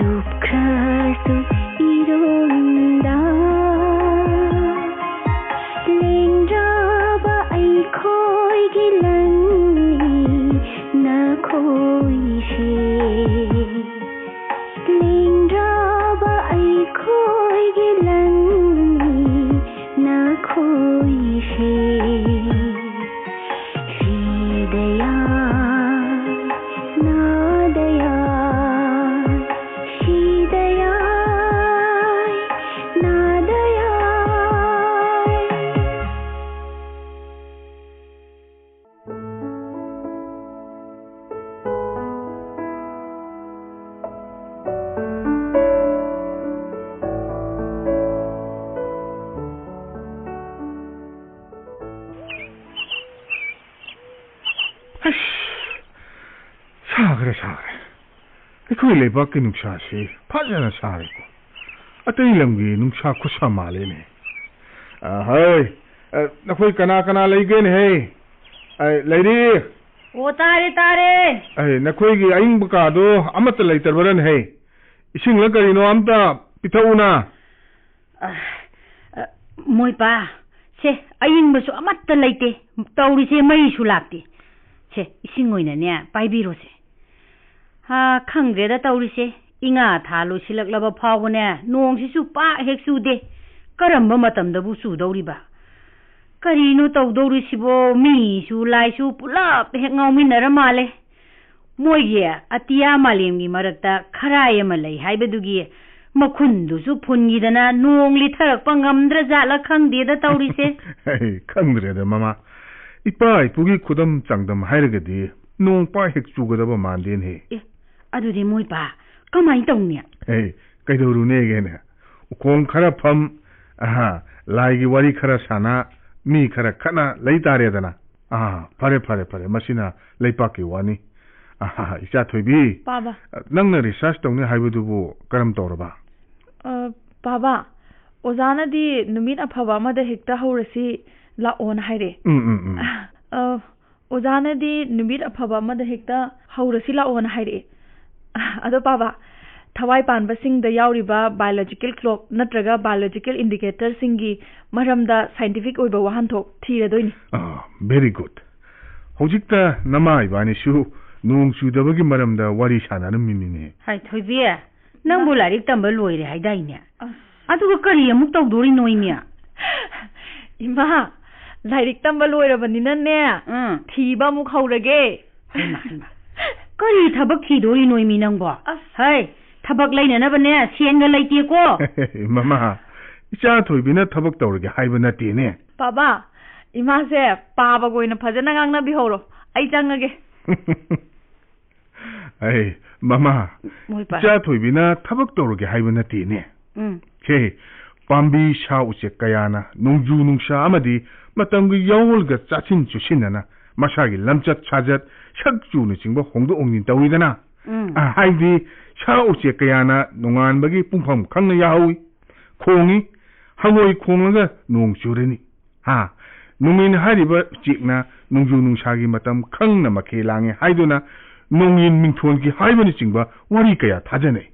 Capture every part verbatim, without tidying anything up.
ꯂꯨꯞꯈ꯭ꯔꯁꯨ ꯏꯔꯣꯟꯗ ꯂꯦꯡꯗ꯭ꯔꯕ ꯑꯩꯈꯣꯏꯒꯤ ꯂꯟꯅꯤ ꯅꯈꯣꯏꯁꯦ꯫ ꯂꯦꯡꯗ꯭ꯔꯕ ꯑꯩꯈꯣꯏꯒꯤ ꯂꯟꯅꯤ ꯅꯈꯣꯏꯁꯦ꯫ ꯁꯤꯗ ꯌꯥꯏ, ꯅꯥꯗ ꯌꯥꯏ, ꯁꯤꯗ ꯌꯥꯏ, ꯅꯥꯗ ꯌꯥꯏ꯫ ꯑꯁ, ꯁꯥꯈ꯭ꯔꯦ, ꯁꯥꯈ꯭ꯔꯦ꯫ ꯑꯩꯈꯣꯏ ꯂꯩꯕꯥꯛꯀꯤ ꯅꯨꯡꯁꯥꯁꯤ ꯐꯖꯅ ꯁꯥꯔꯦꯀꯣ꯫ ꯑꯇꯩ ꯂꯝꯒꯤ ꯅꯨꯡꯁꯥ ꯈꯨꯠꯁꯥ ꯃꯥꯜꯂꯦꯅꯦ꯫ ꯑꯍꯩ, ꯑ, ꯅꯈꯣꯏ ꯀꯅꯥ ꯀꯅꯥ ꯂꯩꯒꯦꯅꯦꯍꯦ? ꯑ, ꯂꯩꯔꯤ꯫ ꯑꯣ, ꯇꯥꯔꯦ, ꯇꯥꯔꯦ꯫ ꯑꯩ, ꯅꯈꯣꯏꯒꯤ ꯑꯏꯪꯕ ꯀꯥꯗꯣ ꯑꯃꯠꯇ ꯂꯩꯇ꯭ꯔꯕꯔꯅꯦꯍꯦ? ꯏꯁꯤꯡꯂ ꯀꯔꯤꯅꯣ ꯑꯝꯇ ꯄꯤꯊꯛꯎꯅ꯫ ꯑ, ꯑ, ꯃꯣꯏꯄꯥ, ꯁꯦ, ꯑꯏꯪꯕꯁꯨ ꯑꯃꯠꯇ ꯂꯩꯇꯦ꯫ ꯇꯧꯔꯤꯁꯦ, ꯃꯩꯁꯨ ꯂꯥꯛꯇꯦ꯫ ꯁꯦ, ꯏꯁꯤꯡ ꯑꯣꯏꯅꯅꯦ ꯄꯥꯏꯕꯤꯔꯣꯁꯦ꯫ ꯍꯥ, ꯈꯪꯗ꯭ꯔꯦꯗ ꯇꯧꯔꯤꯁꯦ꯫ ꯏꯉꯥ ꯊꯥ ꯂꯣꯏꯁꯤꯜꯂꯛꯂꯕ ꯐꯥꯎꯕꯅꯦ, ꯅꯣꯡꯁꯤꯁꯨ ꯄꯥꯛ ꯍꯦꯛ ꯆꯨꯗꯦ꯫ ꯀꯔꯝꯕ ꯃꯇꯝꯗꯕꯨ ꯆꯨꯗꯧꯔꯤꯕ? ꯀꯔꯤꯅꯣ ꯇꯧꯗꯧꯔꯤꯁꯤꯕꯣ? ꯃꯤꯁꯨ ꯂꯥꯏꯁꯨ ꯄꯨꯂꯞ ꯍꯦꯛ ꯉꯥꯎꯃꯤꯟꯅꯔ ꯃꯥꯜꯂꯦ꯫ ꯃꯣꯏꯒꯤ ꯑꯇꯤꯌꯥ ꯃꯥꯂꯦꯝꯒꯤ ꯃꯔꯛꯇ ꯈꯔꯥꯏ ꯑꯃ ꯂꯩ ꯍꯥꯏꯕꯗꯨꯒꯤ ꯃꯈꯨꯟꯗꯨꯁꯨ ꯐꯨꯟꯈꯤꯗꯅ ꯅꯣꯡ ꯂꯤꯊꯔꯛꯄ ꯉꯝꯗ꯭ꯔ ꯖꯥꯠꯂ ꯈꯪꯗꯦꯗ ꯇꯧꯔꯤꯁꯦ꯫ ꯑꯩ ꯈꯪꯗ꯭ꯔꯦꯗ, ꯃꯃꯥ꯫ ꯏꯄꯥ ꯏꯄꯨꯒꯤ ꯈꯨꯗꯝ ꯆꯥꯡꯗꯝ ꯍꯥꯏꯔꯒꯗꯤ ꯅꯣꯡ ꯄꯥꯛ ꯍꯦꯛ ꯆꯨꯒꯗꯕ ꯃꯥꯟꯗꯦꯅꯦꯍꯦ꯫ ꯑꯦ, ꯑꯗꯨꯗꯤ ꯃꯣꯏꯄꯥ, ꯀꯃꯥꯏꯅ ꯇꯧꯅꯤ? ꯑꯦ, ꯀꯩꯗꯧꯔꯨꯅꯦꯒꯦꯅꯦ? ꯎꯈꯣꯡ ꯈꯔ ꯐꯝ, ꯑꯍꯥ, ꯂꯥꯏꯒꯤ ꯋꯥꯔꯤ ꯈꯔ ꯁꯥꯟꯅ, ꯃꯤ ꯈꯔ ꯈꯠꯅ ꯂꯩ ꯇꯥꯔꯦꯗꯅ꯫ ꯑꯥ, ꯐꯔꯦ, ꯐꯔꯦ, ꯐꯔꯦ, ꯃꯁꯤꯅ ꯂꯩꯄꯥꯛꯀꯤ ꯋꯥꯅꯤ꯫ ꯑꯍꯥ, ꯏꯆꯥ ꯊꯣꯏꯕꯤ, ꯄꯥꯕ꯫ ꯅꯪꯅ research ꯇꯧꯅꯤ ꯍꯥꯏꯕꯗꯨꯕꯨ ꯀꯔꯝ ꯇꯧꯔꯕ? ꯑ, ꯄꯥꯕ, ꯑꯣꯖꯥꯅꯗꯤ ꯅꯨꯃꯤꯠ ꯑꯐꯕ ꯑꯃꯗ ꯍꯦꯛꯇ ꯍꯧꯔꯁꯤ ꯂꯥꯛꯑꯣꯅ ꯍꯥꯏꯔꯛꯑꯦ꯫ ꯎꯝ, ꯎꯝ, ꯎꯝ꯫ ꯑ, ꯑꯣꯖꯥꯅꯗꯤ ꯅꯨꯃꯤꯠ ꯑꯐꯕ ꯑꯃꯗ ꯍꯦꯛꯇ ꯍꯧꯔꯁꯤ ꯂꯥꯛꯑꯣꯅ ꯍꯥꯏꯔꯛꯑꯦ꯫ ꯑꯗꯣ ꯄꯥꯕ, ꯊꯋꯥꯏ ꯄꯥꯟꯕꯁꯤꯡꯗ ꯌꯥꯎꯔꯤꯕ biological clock ꯅꯠꯇ꯭ꯔꯒ biological indicatorꯁꯤꯡꯒꯤ ꯃꯔꯝꯗ scientific ꯑꯣꯏꯕ ꯋꯥꯍꯟꯊꯣꯛ ꯊꯤꯔꯗꯣꯏꯅꯤ꯫ ꯑꯥ, very good. ꯍꯧꯖꯤꯛꯇ ꯅꯃꯥ ꯏꯕꯥꯅꯤꯁꯨ ꯅꯣꯡ ꯆꯨꯗꯕꯒꯤ ꯃꯔꯝꯗ ꯋꯥꯔꯤ ꯁꯥꯟꯅꯔꯝꯃꯤꯅꯤꯅꯦ꯫ ꯍꯥꯏ, ꯊꯣꯏꯕꯤ, ꯅꯪꯕꯨ ꯂꯥꯏꯔꯤꯛ ꯇꯝꯕ ꯂꯣꯏꯔꯦ ꯍꯥꯏꯗꯥꯏꯅꯦ? ꯑꯗꯨꯒ ꯀꯔꯤ ꯑꯃꯨꯛ ꯇꯧꯗꯣꯔꯤꯅꯣ, ꯏꯃꯤ? ꯏꯃꯥ, ꯂꯥꯏꯔꯤꯛ ꯇꯝꯕ ꯂꯣꯏꯔꯕꯅꯤꯅꯅꯦ, ꯎꯝ. ꯊꯤꯕ ꯑꯃꯨꯛ ꯍꯧꯔꯒꯦ꯫ ꯍꯩꯃꯥ, ꯍꯩꯃꯥ. ꯀꯔꯤ ꯊꯕꯛ ꯊꯤꯗꯣꯔꯤꯅꯣ, ꯏꯃꯤ, ꯅꯪꯕꯣ? ꯑꯁ. ꯍꯩ, ꯊꯕꯛ ꯂꯩꯅꯅꯕꯅꯦ, ꯁꯦꯟꯒ ꯂꯩꯇꯦꯀꯣ꯫ ꯃꯃꯥ, ꯏꯆꯥ ꯊꯣꯏꯕꯤꯅ ꯊꯕꯛ ꯇꯧꯔꯒꯦ ꯍꯥꯏꯕ ꯅꯠꯇꯦꯅꯦ꯫ ꯄꯥꯕꯥ, ꯏꯃꯥꯁꯦ ꯄꯥꯕꯒ ꯑꯣꯏꯅ ꯐꯖꯅ ꯉꯥꯡꯅꯕꯤꯍꯧꯔꯣ꯫ ꯑꯩ ꯆꯪꯉꯒꯦ꯫ ꯑꯩ, ꯃꯃꯥ, ꯃꯣꯏ ꯄꯥ. ꯏꯆꯥ ꯊꯣꯏꯕꯤꯅ ꯊꯕꯛ ꯇꯧꯔꯒꯦ ꯍꯥꯏꯕ ꯅꯠꯇꯦꯅꯦ꯫ ꯎꯝ. ꯁꯦ, ꯄꯥꯝꯕꯤ ꯁꯥ ꯎꯆꯦꯛ ꯀꯌꯥꯅ ꯅꯣꯡꯖꯨ ꯅꯨꯡꯁꯥ ꯑꯃꯗꯤ ꯃꯇꯝꯒꯤ ꯌꯥꯑꯣꯜꯒ ꯆꯥꯁꯤꯟ ꯆꯨꯁꯤꯟꯅꯅ ꯃꯁꯥꯒꯤ ꯂꯝꯆꯠ ꯁꯥꯖꯠ, ꯁꯛ ꯆꯨꯅꯆꯤꯡꯕ ꯍꯣꯡꯗꯣꯛ ꯍꯣꯡꯖꯤꯟ ꯇꯧꯏꯗꯅ꯫ ꯎꯝ. ꯑ, ꯍꯥꯏꯕꯗꯤ ꯁꯥ ꯎꯆꯦꯛ ꯀꯌꯥꯅ ꯅꯣꯡꯉꯥꯟꯕꯒꯤ ꯄꯨꯡꯐꯝ ꯈꯪꯅ ꯌꯥꯍꯧꯏ, ꯈꯣꯡꯏ, ꯍꯪꯉꯣꯏ ꯈꯣꯡꯂꯒ ꯅꯣꯡ ꯆꯨꯔꯅꯤ꯫ ꯍꯥ, ꯅꯣꯡꯏꯟ ꯍꯥꯏꯔꯤꯕ ꯎꯆꯦꯛꯅ ꯅꯣꯡꯖꯨ ꯅꯨꯡꯁꯥꯒꯤ ꯃꯇꯝ ꯈꯪꯅ ꯃꯈꯦ ꯂꯥꯡꯉꯤ ꯍꯥꯏꯗꯨꯅ ꯅꯣꯡꯏꯟ ꯃꯤꯡꯊꯣꯟꯈꯤ ꯍꯥꯏꯕꯅꯆꯤꯡꯕ ꯋꯥꯔꯤ ꯀꯌꯥ ꯊꯥꯖꯅꯩ꯫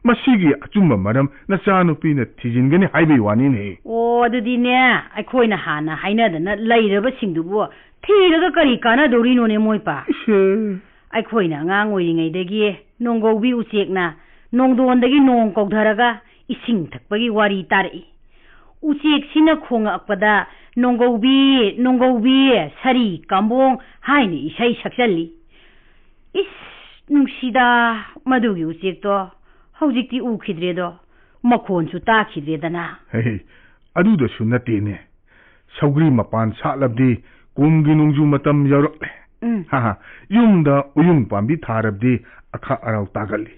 ꯃꯁꯤꯒꯤ ꯑꯆꯨꯝꯕ ꯃꯔꯝ ꯅꯆꯥꯅꯨꯄꯤꯅ ꯊꯤꯖꯤꯟꯒꯅꯤ ꯍꯥꯏꯕꯒꯤ ꯋꯥꯅꯤꯅꯦ꯫ ꯑꯣ, ꯑꯗꯨꯗꯤꯅꯦ, ꯑꯩꯈꯣꯏꯅ ꯍꯥꯟꯅ ꯍꯥꯏꯅꯗꯅ ꯂꯩꯔꯕꯁꯤꯡꯗꯨꯕꯨ ꯊꯤꯔꯒ ꯀꯔꯤ ꯀꯥꯟꯅꯗꯧꯔꯤꯅꯣꯅꯦ, ꯃꯣꯏ ꯄꯥ? ꯏꯁꯦ꯫ ꯑꯩꯈꯣꯏꯅ ꯑꯉꯥꯡ ꯑꯣꯏꯔꯤꯉꯩꯗꯒꯤ ꯅꯣꯡꯒꯧꯕꯤ ꯎꯆꯦꯛꯅ ꯅꯣꯡꯗꯣꯟꯗꯒꯤ ꯅꯣꯡ ꯀꯧꯊꯔꯒ ꯏꯁꯤꯡ ꯊꯛꯄꯒꯤ ꯋꯥꯔꯤ ꯇꯥꯔꯛꯏ꯫ ꯎꯆꯦꯛꯁꯤꯅ ꯈꯣꯡꯉꯛꯄꯗ "ꯅꯣꯡꯒꯧꯕꯤ, ꯅꯣꯡꯒꯧꯕꯤ, ꯁꯥꯔꯤ ꯀꯥꯝꯕꯣꯡ" ꯍꯥꯏꯅ ꯏꯁꯩ ꯁꯛꯆꯜꯂꯤ꯫ ꯏꯁ, ꯅꯨꯡꯁꯤꯗ, ꯃꯗꯨꯒꯤ ꯎꯆꯦꯛꯇꯣ ꯍꯧꯖꯤꯛꯇꯤ ꯎꯈꯤꯗ꯭ꯔꯦꯗꯣ, ꯃꯈꯣꯟꯁꯨ ꯇꯥꯈꯤꯗ꯭ꯔꯦꯗꯅ꯫ ꯍꯦ, ꯑꯗꯨꯗꯁꯨ ꯅꯠꯇꯦꯅꯦ꯫ ꯁꯧꯒ꯭ꯔꯤ ꯃꯄꯥꯟ ꯁꯥꯠꯂꯕꯗꯤ ꯀꯨꯝꯒꯤ ꯅꯣꯡꯖꯨ ꯃꯇꯝ ꯌꯧꯔꯛꯂꯦ꯫ ꯎꯝ. ꯍꯥ ꯍꯥ, ꯌꯨꯝꯗ ꯎꯌꯨꯡ ꯄꯥꯝꯕꯤ ꯊꯥꯔꯕꯗꯤ ꯑꯈꯥꯛ ꯑꯔꯥꯎ ꯇꯥꯒꯜꯂꯤ꯫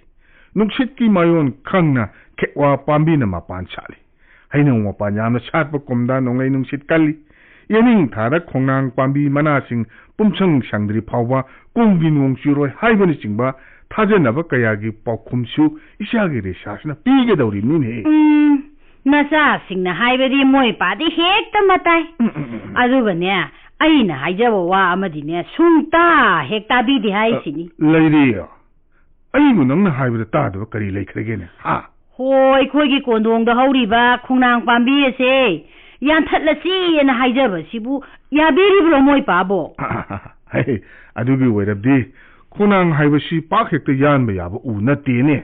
ꯅꯨꯡꯁꯤꯠꯀꯤ ꯃꯥꯏꯑꯣꯟ ꯈꯪꯅ ꯈꯦꯛꯋꯥ ꯄꯥꯝꯕꯤꯅ ꯃꯄꯥꯟ ꯁꯥꯠꯂꯤ꯫ ꯍꯩꯅꯧ ꯃꯄꯥꯟ ꯌꯥꯝꯅ ꯁꯥꯠꯄ ꯀꯨꯝꯗ ꯅꯣꯡꯂꯩ ꯅꯨꯡꯁꯤꯠ ꯀꯜꯂꯤ꯫ ꯌꯦꯅꯤꯡ ꯊꯥꯗ ꯈꯣꯡꯅꯥꯡ ꯄꯥꯝꯕꯤ ꯃꯅꯥꯁꯤꯡ ꯄꯨꯝꯁꯪ ꯁꯪꯗ꯭ꯔꯤ ꯐꯥꯎꯕ ꯀꯨꯝꯒꯤ ꯅꯣꯡ ꯆꯨꯔꯣꯏ ꯍꯥꯏꯕꯅꯆꯤꯡꯕ ꯊꯥꯖꯅꯕ ꯀꯌꯥꯒꯤ ꯄꯥꯎꯈꯨꯝꯁꯨ ꯏꯆꯥꯒꯤ ꯔꯤꯁꯥꯔꯁꯅ ꯄꯤꯒꯗꯧꯔꯤꯕꯅꯤꯅꯦ꯫ ꯎꯝ, ꯅꯆꯥꯁꯤꯡꯅ ꯍꯥꯏꯕꯗꯤ ꯃꯣꯏ ꯄꯥꯗꯤ ꯍꯦꯛꯇ ꯃꯇꯥꯏ꯫ ꯎꯝ, ꯎꯝ, ꯎꯝ, ꯎꯝ꯫ ꯑꯗꯨꯒꯅꯦ, ꯑꯩꯅ ꯍꯥꯏꯖꯕ ꯋꯥ ꯑꯃꯗꯤꯅꯦ ꯁꯨꯡꯇꯥ ꯍꯦꯛ ꯇꯥꯕꯤꯗꯦ ꯍꯥꯏꯁꯤꯅꯤ꯫ ꯂꯩꯔꯤ꯫ ꯑꯩꯕꯨ ꯅꯪꯅ ꯍꯥꯏꯕꯗ ꯇꯥꯗꯕ ꯀꯔꯤ ꯂꯩꯈ꯭ꯔꯒꯦꯅꯦ? ꯍꯥ? ꯍꯣ, ꯑꯩꯈꯣꯏꯒꯤ ꯀꯣꯟꯗꯣꯡꯗ ꯍꯧꯔꯤꯕ ꯈꯣꯡꯅꯥꯡ ꯄꯥꯝꯕꯤ ꯑꯁꯦ ꯌꯥꯟꯊꯠꯂꯁꯤꯅ ꯍꯥꯏꯖꯕꯁꯤꯕꯨ ꯌꯥꯕꯤꯔꯤꯕ꯭ꯔꯣ ꯃꯣꯏ ꯄꯥꯕꯣ? ꯍꯦ, ꯑꯗꯨꯒꯤ ꯑꯣꯏꯔꯕꯗꯤ ꯈꯣꯡꯅꯥꯡ ꯍꯥꯏꯕꯁꯤ ꯄꯥꯛ ꯍꯦꯛꯇ ꯌꯥꯟꯕ ꯌꯥꯕ ꯎ ꯅꯠꯇꯦꯅꯦ꯫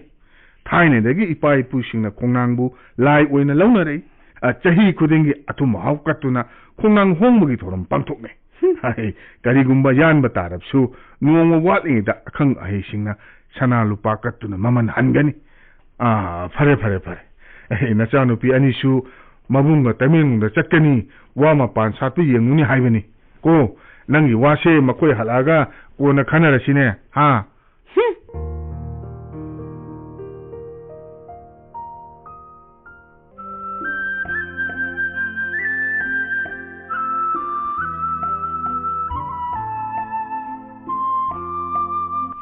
ꯊꯥꯏꯅꯗꯒꯤ ꯏꯄꯥ ꯏꯄꯨꯁꯤꯡꯅ ꯈꯣꯡꯅꯥꯡꯕꯨ ꯂꯥꯏ ꯑꯣꯏꯅ ꯂꯧꯅꯔꯛꯏ꯫ ꯑ, ꯆꯍꯤ ꯈꯨꯗꯤꯡꯒꯤ ꯑꯊꯨꯝ ꯑꯍꯥꯎ ꯀꯠꯇꯨꯅ ꯈꯣꯡꯅꯥꯡ ꯍꯣꯡꯕꯒꯤ ꯊꯧꯔꯝ ꯄꯥꯡꯊꯣꯛꯅꯩ꯫ ꯍꯥꯏ, ꯀꯔꯤꯒꯨꯝꯕ ꯌꯥꯟꯕ ꯇꯥꯔꯕꯁꯨ ꯅꯣꯡꯃ ꯋꯥꯠꯂꯤꯉꯩꯗ ꯑꯈꯪ ꯑꯍꯩꯁꯤꯡꯅ ꯁꯅꯥ ꯂꯨꯄꯥ ꯀꯠꯇꯨꯅ ꯃꯃꯜ ꯍꯟꯒꯅꯤ꯫ ꯑꯥ, ꯐꯔꯦ, ꯐꯔꯦ, ꯐꯔꯦ꯫ ꯑꯦ, ꯅꯆꯥꯅꯨꯄꯤ ꯑꯅꯤꯁꯨ ꯃꯕꯨꯡꯒ ꯇꯃꯦꯡꯂꯣꯡꯗ ꯆꯠꯀꯅꯤ, ꯋꯥ ꯃꯄꯥꯟ ꯁꯥꯠꯄ ꯌꯦꯡꯉꯨꯅꯤ ꯍꯥꯏꯕꯅꯤ꯫ ꯀꯣ, ꯅꯪꯒꯤ ꯋꯥꯁꯦ ꯃꯈꯣꯏ ꯍꯜꯂꯛꯑꯒ ꯀꯣꯟꯅ ꯈꯟꯅꯔꯁꯤꯅꯦ, ꯍꯥ? ꯍꯨꯝ꯫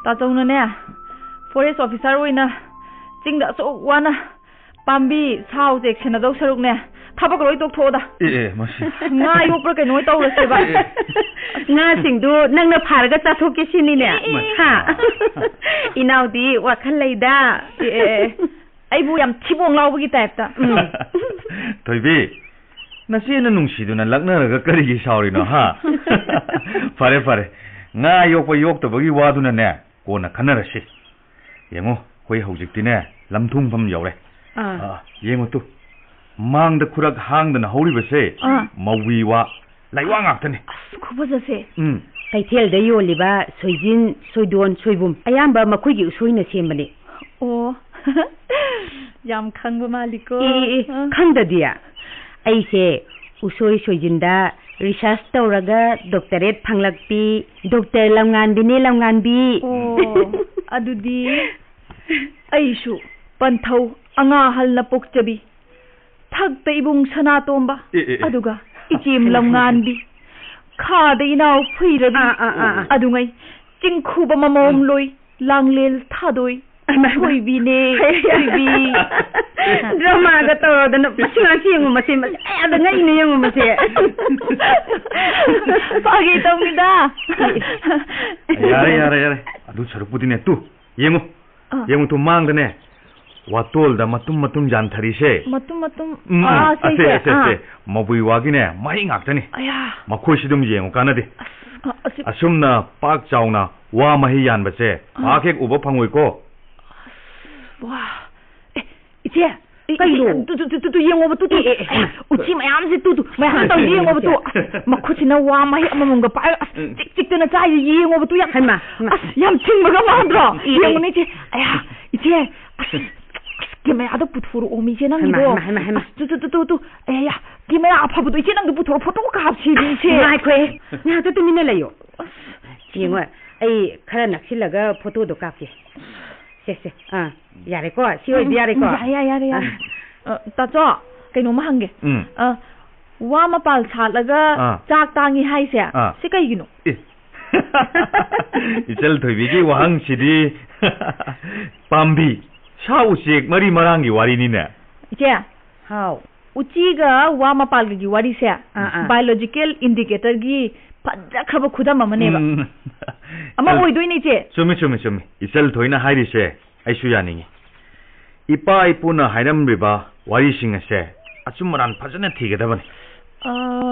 ꯇꯥꯆꯧꯅꯅꯦ, ꯐꯣꯔꯦꯁ ꯑꯣꯐꯤꯁꯥꯔ ꯑꯣꯏꯅ ꯆꯤꯡꯗ ꯑꯁꯨꯛ ꯋꯥꯅ ꯄꯥꯝꯕꯤ ꯁꯥ ꯎꯆꯦꯛ ꯁꯦꯟꯅꯗꯧ ꯁꯔꯨꯛꯅꯦ, ꯊꯕꯛ ꯂꯣꯏ ꯇꯣꯛꯊꯣꯛꯑꯣꯗ꯫ ꯑꯦ, ꯑꯦ, ꯃꯁꯤ꯫ ꯉꯥ ꯌꯣꯛꯄ꯭ꯔꯥ ꯀꯩꯅꯣ ꯇꯧꯔꯁꯦꯕ꯫ ꯑꯦ, ꯑꯦ꯫ ꯉꯥꯁꯤꯡꯗꯨ ꯅꯪꯅ ꯐꯥꯔꯒ ꯆꯥꯊꯣꯛꯀꯦ ꯁꯤꯅꯤꯅꯦ꯫ ꯑꯦ, ꯑꯦ꯫ ꯍꯥ? ꯏꯅꯥꯎꯗꯤ ꯋꯥꯈꯜ ꯂꯩꯗ꯫ ꯑꯦ, ꯑꯦ, ꯑꯦ꯫ ꯑꯩꯕꯨ ꯌꯥꯝ ꯊꯤꯕꯣꯡ ꯂꯥꯎꯕꯒꯤ ꯇꯥꯏꯞꯇ꯫ ꯎꯝ꯫ ꯊꯣꯏꯕꯤ, ꯅꯆꯦꯅ ꯅꯨꯡꯁꯤꯗꯨꯅ ꯂꯛꯅꯔꯒ ꯀꯔꯤꯒꯤ ꯁꯥꯎꯔꯤꯅꯣ, ꯍꯥ? ꯐꯔꯦ, ꯐꯔꯦ꯫ ꯉꯥ ꯌꯣꯛꯄ ꯌꯣꯛꯇꯕꯒꯤ ꯋꯥꯗꯨꯅꯅꯦ, ꯀꯣꯟꯅ ꯈꯟꯅꯔꯁꯤ꯫ ꯌꯦꯡꯉꯣ, ꯑꯩꯈꯣꯏ ꯍꯧꯖꯤꯛꯇꯤꯅꯦ, ꯂꯝꯊꯨꯡꯐꯝ ꯌꯧꯔꯦ꯫ ꯑꯥ꯫ ꯑꯥ, ꯌꯦꯡꯉꯣ ꯇꯨ, ꯃꯥꯡꯗ ꯈꯨꯔꯛ ꯍꯥꯡꯗꯅ ꯍꯧꯔꯤꯕꯁꯦ ꯑꯥ꯫ ꯃꯧꯋꯤ ꯋꯥ, ꯂꯩꯋꯥ ꯉꯥꯛꯇꯅꯤ꯫ ꯑꯁ, ꯈꯨꯐꯖꯁꯦ꯫ ꯎꯝ꯫ ꯀꯩꯊꯦꯜꯗ ꯌꯣꯜꯂꯤꯕ ꯁꯣꯏꯖꯤꯟ, ꯁꯣꯏꯗꯣꯟ, ꯁꯣꯏꯕꯨꯝ ꯑꯌꯥꯝꯕ ꯃꯈꯣꯏꯒꯤ ꯎꯁꯣꯏꯅ ꯁꯦꯝꯕꯅꯤ꯫ ꯑꯣ, ꯌꯥꯝ ꯈꯪꯕ ꯃꯥꯜꯂꯤꯀꯣ꯫ ꯑꯦ, ꯑꯦ, ꯑꯦ, ꯑꯥ꯫ ꯈꯪꯗꯗꯤ? ꯑꯩꯁꯦ ꯎꯁꯣꯏ ꯁꯣꯏꯖꯤꯟꯗ ꯔꯤꯁꯔꯁ ꯇꯧꯔꯒ ꯗꯣꯛꯇꯔꯦꯠ ꯐꯪꯂꯛꯄꯤ ꯗꯣꯛꯇꯔ ꯂꯝꯉꯥꯟꯕꯤꯅꯦ, ꯂꯝꯉꯥꯟꯕꯤ꯫ ꯑꯣ, ꯑꯗꯨꯗꯤ ꯑꯩꯁꯨ ꯄꯟꯊꯧ ꯑꯉꯥꯍꯜꯅ ꯄꯣꯛꯆꯕꯤ ꯊꯛꯇ ꯏꯕꯨꯡ ꯁꯅꯥꯇꯣꯝꯕ, ꯑꯦ, ꯑꯦ, ꯑꯦ꯫ ꯑꯗꯨꯒ ꯏꯆꯦꯝ ꯂꯝꯉꯥꯟꯕꯤ, ꯈꯥꯗ ꯏꯅꯥꯎ ꯐꯨꯏꯔꯕꯤ, ꯑꯥ, ꯑꯥ, ꯑꯥ, ꯑꯥ꯫ ꯑꯗꯨꯉꯩ ꯆꯤꯡꯈꯨꯕ ꯃꯃꯣꯝ ꯂꯣꯏ, ꯂꯥꯡꯂꯦꯜ ꯊꯥꯗꯣꯏ, ꯑꯃ, ꯑꯃ꯫ ꯊꯣꯏꯕꯤꯅꯦ, ꯍꯩ, ꯍꯩ꯫ ꯊꯣꯏꯕꯤ꯫ ꯗ꯭ꯔꯃꯥꯒ ꯇꯧꯔꯗꯅ ꯃꯁꯤ ꯉꯥꯡꯁꯤ ꯌꯦꯡꯉꯨ, ꯃꯁꯤ, ꯃꯁꯤ ꯑꯩ ꯑꯗ ꯉꯛꯏꯅꯦ ꯌꯦꯡꯉꯨ ꯃꯁꯤ꯫ ꯐꯥꯒꯤ ꯇꯧꯅꯤꯗ꯫ ꯌꯥꯔꯦ, ꯌꯥꯔꯦ, ꯌꯥꯔꯦ꯫ ꯑꯗꯨ ꯁꯔꯨꯛꯄꯨꯗꯤꯅꯦ, ꯇꯨ, ꯌꯦꯡꯉꯨ, ꯑꯥ꯫ ꯌꯦꯡꯉꯨ, ꯇꯨ ꯃꯥꯡꯗꯅꯦ, ꯋꯥꯇꯣꯜꯗ ꯃꯇꯨꯝ ꯃꯇꯨꯝ ꯌꯥꯟꯊꯔꯤꯁꯦ꯫ ꯃꯇꯨꯝ ꯃꯇꯨꯝ? ꯎꯝ, ꯎꯝ, ꯑꯥ, ꯑꯁꯦ, ꯁꯦ, ꯑꯁꯦ, ꯁꯦ, ꯑꯥ꯫ ꯑꯁꯦ꯫ ꯃꯕꯨꯏ ꯋꯥꯒꯤꯅꯦ, ꯃꯍꯩ ꯉꯥꯛꯇꯅꯤ꯫ ꯑꯌꯥ꯫ ꯃꯈꯣꯏꯁꯤ ꯑꯗꯨꯝ ꯌꯦꯡꯉꯨ, ꯀꯥꯟꯅꯗꯦ꯫ ꯑꯁ, ꯑ-, ꯑꯁꯤ ꯑꯁꯨꯝꯅ ꯄꯥꯛ ꯆꯥꯎꯅ ꯋꯥ ꯃꯍꯩ ꯌꯥꯟꯕꯁꯦ ꯑꯥ꯫ ꯄꯥꯛ ꯍꯦꯛ ꯎꯕ ꯐꯪꯉꯣꯏꯀꯣ꯫ ꯋꯥ꯫ ꯑꯦ, ꯏꯆꯦ, ꯏ-, ꯀꯩꯅꯣ? ꯏ-, ꯇꯨ, ꯇꯨ, ꯇꯨ, ꯇꯨ, ꯌꯦꯡꯉꯣꯕ, ꯇꯨ, ꯇꯨ꯫ ꯑꯦ, ꯑꯦ, ꯑꯦ, ꯍꯩꯃꯥ꯫ ꯑꯦ, ꯎꯆꯤ ꯃꯌꯥꯝꯁꯦ, ꯇꯨ, ꯇꯨ, ꯃꯌꯥꯝ ꯇꯧꯔꯤ, ꯌꯦꯡꯉꯣꯕ, ꯇꯨ꯫ ꯑꯁ, ꯃꯈꯨꯠꯁꯤꯅ ꯋꯥ ꯃꯍꯩ ꯑꯃꯃꯝꯒ ꯄꯥꯏꯔꯒ, ꯑꯁ, ꯎꯝ꯫ ꯆꯤꯛ ꯆꯤꯛꯇꯅ ꯆꯥꯏꯁꯦ, ꯌꯦꯡꯉꯣꯕ, ꯇꯨ, ꯌꯥꯝ, ꯍꯩꯃꯥ, ꯍꯩꯃꯥ꯫ ꯑꯁ, ꯌꯥꯝ ꯊꯤꯡꯕꯒ ꯃꯥꯟꯗ꯭ꯔꯣ? ꯏ, ꯏ, ꯌꯦꯡꯉꯨꯅꯦ, ꯏ꯫ ꯏꯆꯦ꯫ ꯑꯌꯥ, ꯏꯆꯦ, ꯑꯁ, ꯑꯁ, ꯀꯦꯃꯦꯔꯥꯗꯣ ꯄꯨꯊꯣꯔꯛꯑꯣ, ꯃꯤ, ꯏꯆꯦ, ꯅꯪꯒꯤꯗꯣ꯫ ꯍꯩꯃꯥ, ꯍꯩꯃꯥ, ꯍꯩꯃꯥ, ꯍꯩꯃꯥ꯫ ꯑꯁ, ꯇꯨ, ꯇꯨ, ꯇꯨ, ꯇꯨ, ꯇꯨ꯫ ꯑꯌꯥ, ꯌꯥ, ꯀꯦꯃꯦꯔꯥ ꯑꯐꯕꯗꯣ, ꯏꯆꯦ, ꯅꯪꯗꯣ ꯄꯨꯊꯣꯔꯛꯑꯣ, ꯐꯣꯇꯣ ꯀꯥꯞꯁꯤꯅꯦ, ꯏꯆꯦ꯫ ꯉꯥꯏꯈꯣꯍꯦ, ꯉꯥꯏꯍꯥꯛꯇ ꯇꯨꯃꯤꯟꯅ ꯂꯩꯌꯣ꯫ ꯑꯁ꯫ ꯌꯦꯡꯉꯣ, ꯑꯩ ꯈꯔ ꯅꯛꯁꯤꯜꯂꯒ ꯐꯣꯇꯣꯗꯣ ꯀꯥꯞꯀꯦ꯫ ꯁꯦ, ꯁꯦ, ꯑꯥ, ꯌꯥꯔꯦꯀꯣ? ꯁꯤ ꯑꯣꯏꯗꯤ ꯎꯝ, ꯌꯥꯔꯦꯀꯣ? ꯌꯥꯔꯦ, ꯌꯥꯔꯦ, ꯌꯥꯔꯦ, ꯌꯥꯔꯦ꯫ ꯑꯥ꯫ ꯑ, ꯇꯥꯆꯧ, ꯀꯩꯅꯣꯝꯃ ꯍꯪꯒꯦ꯫ ꯎꯝ꯫ ꯑ, ꯋꯥ ꯃꯄꯥꯜ ꯁꯥꯠꯂꯒ ꯑꯥ꯫ ꯆꯥꯛ ꯇꯥꯡꯉꯤ ꯍꯥꯏꯁꯦ, ꯑꯥ꯫ ꯁꯤ ꯀꯩꯒꯤꯅꯣ? ꯑꯦ꯫ ꯏꯆꯜ ꯊꯣꯏꯕꯤꯒꯤ ꯋꯥꯍꯪꯁꯤꯗꯤ ꯄꯥꯝꯕꯤ, ꯁꯥ ꯎꯆꯦꯛ ꯃꯔꯤ ꯃꯔꯥꯡꯒꯤ ꯋꯥꯔꯤꯅꯤꯅꯦ꯫ ꯏꯆꯦ꯫ ꯍꯥꯎ꯫ ꯎꯆꯤꯒ ꯋꯥ ꯃꯄꯥꯜꯒꯒꯤ ꯋꯥꯔꯤꯁꯦ ꯑꯥ, ꯑꯥ꯫ Biological indicatorꯒꯤ ꯐꯖꯈ꯭ꯔꯕ ꯈꯨꯗꯝ ꯑꯃꯅꯦꯕ꯫ ꯎꯝ꯫ ꯑꯃ ꯑꯣꯏꯗꯣꯏꯅꯦ, ꯏꯆꯦ꯫ ꯆꯨꯝꯃꯤ, ꯆꯨꯝꯃꯤ, ꯆꯨꯝꯃꯤ꯫ ꯏꯆꯜ ꯊꯣꯏꯅ ꯍꯥꯏꯔꯤꯁꯦ ꯑꯩꯁꯨ ꯌꯥꯅꯤꯡꯉꯤ꯫ ꯏꯄꯥ ꯏꯄꯨꯅ ꯍꯥꯏꯔꯝꯂꯤꯕ ꯋꯥꯔꯤꯁꯤꯡ ꯑꯁꯦ ꯑꯆꯨꯝ ꯑꯔꯥꯟ ꯐꯖꯅ ꯊꯤꯒꯗꯕꯅꯤ꯫ ꯑ,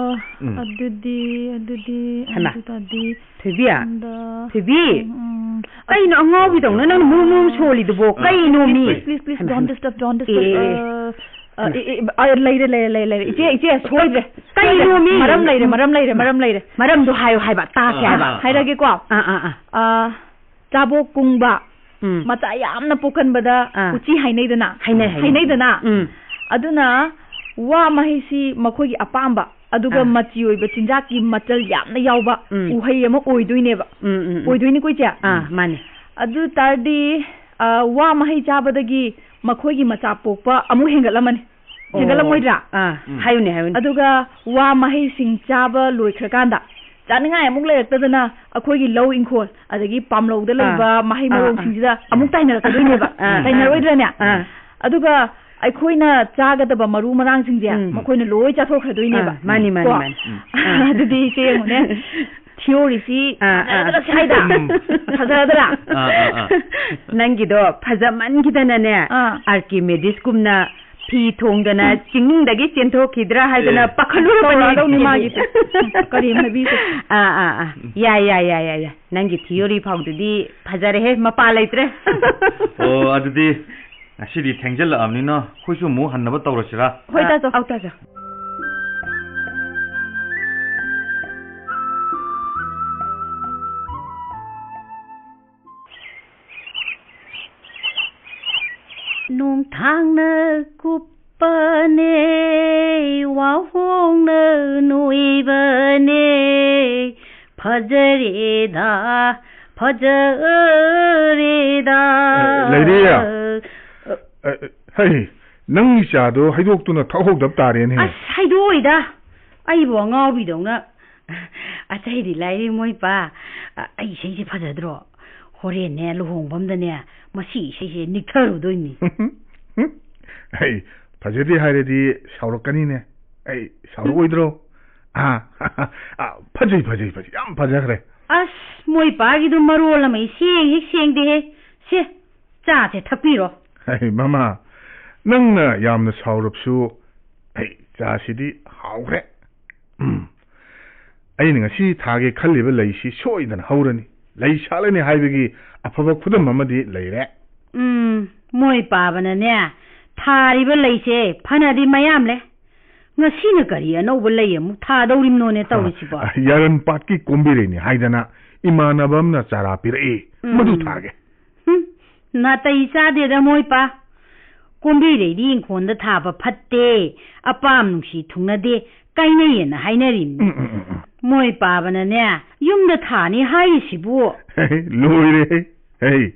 ꯎꯝ꯫ ꯑꯗꯨꯗꯤ, ꯑꯗꯨꯗꯤ, ꯍꯩꯃꯥ꯫ ꯑꯗꯨ ꯇꯥꯔꯗꯤ ꯊꯣꯏꯕꯤ? ꯁꯣꯝꯗ, ꯊꯣꯏꯕꯤ? ꯎꯝ, ꯎꯝ꯫ ꯀꯩꯅꯣ ꯑꯉꯥꯎꯕꯤꯗꯧꯅ ꯅꯪ ꯃꯨ ꯃꯨ ꯁꯣꯜꯂꯤꯗꯨꯕꯣ? ꯑ, ꯀꯩꯅꯣꯃꯤ? Please, please, please, ꯍꯩꯃꯥ, don't ꯍꯩꯃꯥ꯫ Disturb, don't disturb. ꯑꯦ, ꯑꯦ, ꯑꯦ꯫ ꯑ, ꯑ, ꯑꯦ, ꯑꯦ, ꯑ, ꯂꯩꯔꯦ, ꯂꯩꯔꯦ, ꯂꯩꯔꯦ, ꯂꯩꯔꯦ꯫ ꯏꯆꯦ, ꯏꯆꯦ, ꯁꯣꯏꯗ꯭ꯔꯦ, ꯁꯣꯏꯗ꯭ꯔꯦ꯫ ꯀꯩꯅꯣꯃꯤ? ꯃꯔꯝ ꯂꯩꯔꯦ, ꯃꯔꯝ ꯂꯩꯔꯦ, ꯃꯔꯝ ꯂꯩꯔꯦ꯫ ꯃꯔꯝꯗꯣ ꯍꯥꯏꯌꯨ ꯍꯥꯏꯕ, ꯇꯥꯁꯦ ꯍꯥꯏꯕ꯫ ꯑꯥ, ꯍꯥꯏꯔꯒꯦꯀꯣ꯫ ꯑꯥ, ꯑꯥ, ꯑꯥ꯫ ꯑ, ꯆꯥꯕꯣꯛ ꯀꯨꯡꯕ, ꯎꯝ꯫ ꯃꯆꯥ ꯌꯥꯝꯅ ꯄꯣꯛꯀꯟꯕꯗ ꯑꯥ꯫ ꯎꯆꯤ ꯍꯥꯏꯅꯩꯗꯅ? ꯍꯥꯏꯅꯩ, ꯍꯥꯏꯅꯩ꯫ ꯍꯥꯏꯅꯩꯗꯅ? ꯎꯝ꯫ ꯑꯗꯨꯅ ꯋꯥ ꯃꯍꯩꯁꯤ ꯃꯈꯣꯏꯒꯤ ꯑꯄꯥꯝꯕ, ꯑꯗꯨꯒ ꯑꯥ꯫ ꯃꯆꯤ ꯑꯣꯏꯕ ꯆꯤꯟꯖꯥꯛꯀꯤ ꯃꯆꯜ ꯌꯥꯝꯅ ꯌꯥꯎꯕ ꯎꯝ꯫ ꯎꯍꯩ ꯑꯃ ꯑꯣꯏꯗꯣꯏꯅꯦꯕ꯫ ꯎꯝ, ꯎꯝ, ꯎꯝ꯫ ꯑꯣꯏꯗꯣꯏꯅꯤꯀꯣ, ꯏꯆꯦ? ꯑꯥ, ꯃꯥꯅꯦ꯫ ꯑꯗꯨ ꯇꯥꯔꯗꯤ, ꯑ, ꯋꯥ ꯃꯍꯩ ꯆꯥꯕꯗꯒꯤ ꯃꯈꯣꯏꯒꯤ ꯃꯆꯥ ꯄꯣꯛꯄ ꯑꯃꯨꯛ ꯍꯦꯟꯒꯠꯂꯝꯃꯅꯤ꯫ ꯑꯣ꯫ ꯍꯦꯟꯒꯠꯂꯝꯃꯣꯏꯗ꯭ꯔꯥ? ꯑꯥ, ꯎꯝ꯫ ꯍꯥꯏꯌꯨꯅꯦ, ꯍꯥꯏꯌꯨꯅꯦ꯫ ꯑꯗꯨꯒ ꯋꯥ ꯃꯍꯩꯁꯤꯡ ꯆꯥꯕ ꯂꯣꯏꯈ꯭ꯔꯀꯥꯟꯗ ꯆꯥꯅꯤꯡꯉꯥꯏ ꯑꯃꯨꯛ ꯂꯩꯔꯛꯇꯗꯅ ꯑꯩꯈꯣꯏꯒꯤ ꯂꯧ ꯏꯪꯈꯣꯜ, ꯑꯗꯒꯤ ꯄꯥꯝꯂꯧꯗ ꯑꯥ, ꯂꯩꯕ ꯃꯍꯩ ꯑꯥ, ꯃꯔꯣꯡꯁꯤꯡꯁꯤꯗ ꯑꯥ꯫ ꯑꯃꯨꯛ ꯇꯥꯏꯅꯔꯛꯀꯗꯣꯏꯅꯦꯕ꯫ ꯑꯥ, ꯑꯥ, ꯇꯥꯏꯅꯔꯣꯏꯗ꯭ꯔꯅꯦ? ꯑꯥ꯫ ꯑꯗꯨꯒ ꯑꯩꯈꯣꯏꯅ ꯆꯥꯒꯗꯕ ꯃꯔꯨ ꯃꯔꯥꯡꯁꯤꯡꯁꯦ ꯎꯝ꯫ ꯃꯈꯣꯏꯅ ꯂꯣꯏ ꯆꯥꯊꯣꯛꯈ꯭ꯔꯗꯣꯏꯅꯦꯕ꯫ ꯑꯥ, ꯃꯥꯅꯤ, ꯃꯥꯅꯤ, ꯀꯣ? ꯃꯥꯅꯤ꯫ ꯎꯝ꯫ ꯑꯗꯨꯗꯤ ꯏꯆꯦ ꯌꯦꯡꯉꯨꯅꯦ꯫ ꯊꯤꯑꯣꯔꯤꯁꯤ ꯑꯥ, ꯑꯥ꯫ ꯐꯖꯔꯗ꯭ꯔꯥ ꯁꯤ ꯍꯥꯏꯗ? ꯎꯝ꯫ ꯐꯖꯔꯗ꯭ꯔꯥ? ꯑꯥ, ꯑꯥ, ꯑꯥ꯫ ꯅꯪꯒꯤꯗꯣ ꯐꯖꯃꯟꯈꯤꯗꯅꯅꯦ, ꯑꯥ꯫ ꯑꯥꯔꯀꯤꯃꯦꯗꯤꯁꯀꯨꯝꯅ ꯐꯤ ꯊꯣꯡꯗꯅ ꯆꯤꯡꯅꯨꯡꯗꯒꯤ ꯆꯦꯟꯊꯣꯛꯈꯤꯗ꯭ꯔꯥ ꯍꯥꯏꯗꯅ ꯑꯦ꯫ ꯄꯥꯈꯠꯂꯨꯔꯕꯅꯦ꯫ ꯇꯧꯔꯛꯑꯗꯧꯅꯤ ꯃꯥꯒꯤꯁꯦ꯫ ꯀꯔꯤ ꯍꯥꯏꯕꯤꯁꯦ? ꯑꯥ, ꯑꯥ, ꯑꯥ꯫ ꯌꯥꯏ, ꯌꯥꯏ, ꯌꯥꯏ, ꯌꯥꯏ, ꯌꯥꯏ꯫ ꯅꯪꯒꯤ ꯊꯤꯑꯣꯔꯤ ꯐꯥꯎꯗꯨꯗꯤ ꯐꯖꯔꯦꯍꯦ, ꯃꯄꯥ ꯂꯩꯇ꯭ꯔꯦ꯫ ꯑꯣ, ꯑꯗꯨꯗꯤ ꯉꯁꯤꯗꯤ ꯊꯦꯡꯖꯤꯜꯂꯛꯑꯕꯅꯤꯅ ꯑꯩꯈꯣꯏꯁꯨ ꯑꯃꯨꯛ ꯍꯟꯅꯕ ꯇꯧꯔꯁꯤꯔꯥ? ꯍꯣꯏ, ꯇꯥꯖꯧ꯫ ꯑꯧ, ꯇꯥꯖꯧ꯫ ꯅꯣꯡꯊꯥꯡꯅ ꯀꯨꯞꯄꯅꯦ, ꯋꯥꯍꯣꯡꯅ ꯅꯣꯏꯕꯅꯦ, ꯐꯖꯔꯦꯗ, ꯐꯖꯔꯦꯗ꯫ ꯑ, ꯂꯩꯔꯤ? ꯑ, ꯑ, ꯍꯩ, ꯅꯪꯒꯤ ꯆꯥꯗꯣ ꯍꯩꯗꯣꯛꯇꯨꯅ ꯊꯛꯍꯧꯗꯕ ꯇꯥꯔꯦꯅꯦ꯫ ꯑꯁ, ꯍꯩꯗꯣꯛꯑꯣꯏꯗ꯫ ꯑꯩꯕꯨ ꯑꯉꯥꯎꯕꯤꯗꯧꯅ꯫ ꯑꯇꯩꯗꯤ ꯂꯥꯏꯔꯤ ꯃꯣꯏ ꯄꯥ꯫ ꯑ, ꯑꯩ ꯏꯁꯩꯁꯦ ꯐꯖꯗ꯭ꯔꯣ? ꯍꯣꯔꯦꯟꯅꯦ ꯂꯨꯍꯣꯡꯕꯝꯗꯅꯦ ꯃꯁꯤ ꯏꯁꯩꯁꯦ ꯅꯤꯛꯊꯔꯨꯗꯣꯏꯅꯤ꯫ ꯑꯩ ꯐꯖꯗꯦ ꯍꯥꯏꯔꯗꯤ ꯁꯥꯎꯔꯛꯀꯅꯤꯅꯦ꯫ ꯑꯩ ꯁꯥꯎꯔꯛꯑꯣꯏꯗ꯭ꯔꯣ? ꯑꯥ, ꯑꯥ, ꯐꯖꯩ, ꯐꯖꯩ, ꯐꯖꯩ, ꯌꯥꯝ ꯐꯖꯈ꯭ꯔꯦ꯫ ꯑꯁ, ꯃꯣꯏ ꯄꯥꯒꯤꯗꯣ ꯃꯔꯣꯜ ꯑꯃ ꯏꯁꯦꯡ ꯍꯦꯛ ꯁꯦꯡꯗꯦꯍꯦ꯫ ꯁꯦ, ꯆꯥꯁꯦ ꯊꯛꯄꯤꯔꯣ꯫ ꯍꯩ, ꯃꯃꯥ, ꯅꯪꯅ ꯌꯥꯝꯅ ꯁꯥꯎꯔꯕꯁꯨ, ꯑꯩ ꯆꯥꯁꯤꯗꯤ ꯍꯥꯎꯈ꯭ꯔꯦ꯫ ꯎꯝ꯫ ꯑꯩꯅ ꯉꯁꯤ ꯊꯥꯒꯦ ꯈꯜꯂꯤꯕ ꯂꯩꯁꯤ ꯁꯣꯏꯗꯅ ꯍꯧꯔꯅꯤ꯫ ꯂꯩ ꯁꯥꯠꯂꯅꯤ ꯍꯥꯏꯕꯒꯤ ꯑꯐꯕ ꯈꯨꯗꯝ ꯑꯃꯗꯤ ꯂꯩꯔꯦ꯫ ꯎꯝ, ꯃꯣꯏ ꯄꯥꯕꯅꯅꯦ, ꯊꯥꯔꯤꯕ ꯂꯩꯁꯦ ꯐꯅꯗꯤ ꯃꯌꯥꯝ ꯂꯩ꯫ ꯉꯁꯤꯅ ꯀꯔꯤ ꯑꯅꯧꯕ ꯂꯩ ꯑꯃꯨꯛ ꯊꯥꯗꯧꯔꯤꯕꯅꯣꯅꯦ ꯇꯧꯔꯤꯁꯤꯕꯣ? ꯑ, ꯌꯥꯔꯟ ꯄꯥꯠꯀꯤ ꯀꯣꯝꯕꯤꯔꯩꯅꯤ ꯍꯥꯏꯗꯅ ꯏꯃꯥꯟꯅꯕ ꯑꯃꯅ ꯆꯥꯔꯥ ꯄꯤꯔꯛꯏ꯫ ꯎꯝ꯫ ꯃꯗꯨ ꯊꯥꯒꯦ꯫ ꯍꯨꯝ, ꯅꯥꯇꯩ ꯆꯥꯗꯦꯗ ꯃꯣꯏ ꯄꯥ꯫ ꯀꯣꯝꯕꯤꯔꯩꯗꯤ ꯏꯪꯈꯣꯜꯗ ꯊꯥꯕ ꯐꯠꯇꯦ, ꯑꯄꯥꯝ ꯅꯨꯡꯁꯤ ꯊꯨꯡꯅꯗꯦ, ꯀꯥꯏꯅꯩꯌꯦꯅ ꯍꯥꯏꯅꯔꯤꯕꯅꯤ꯫ ꯎꯝ, ꯎꯝ, ꯎꯝ, ꯎꯝ꯫ ꯃꯣꯏ ꯄꯥꯕꯅꯅꯦ, ꯌꯨꯝꯗ ꯊꯥꯅꯤ ꯍꯥꯏꯔꯤꯁꯤꯕꯨ꯫ ꯂꯣꯏꯔꯦꯍꯦ꯫ ꯍꯩ,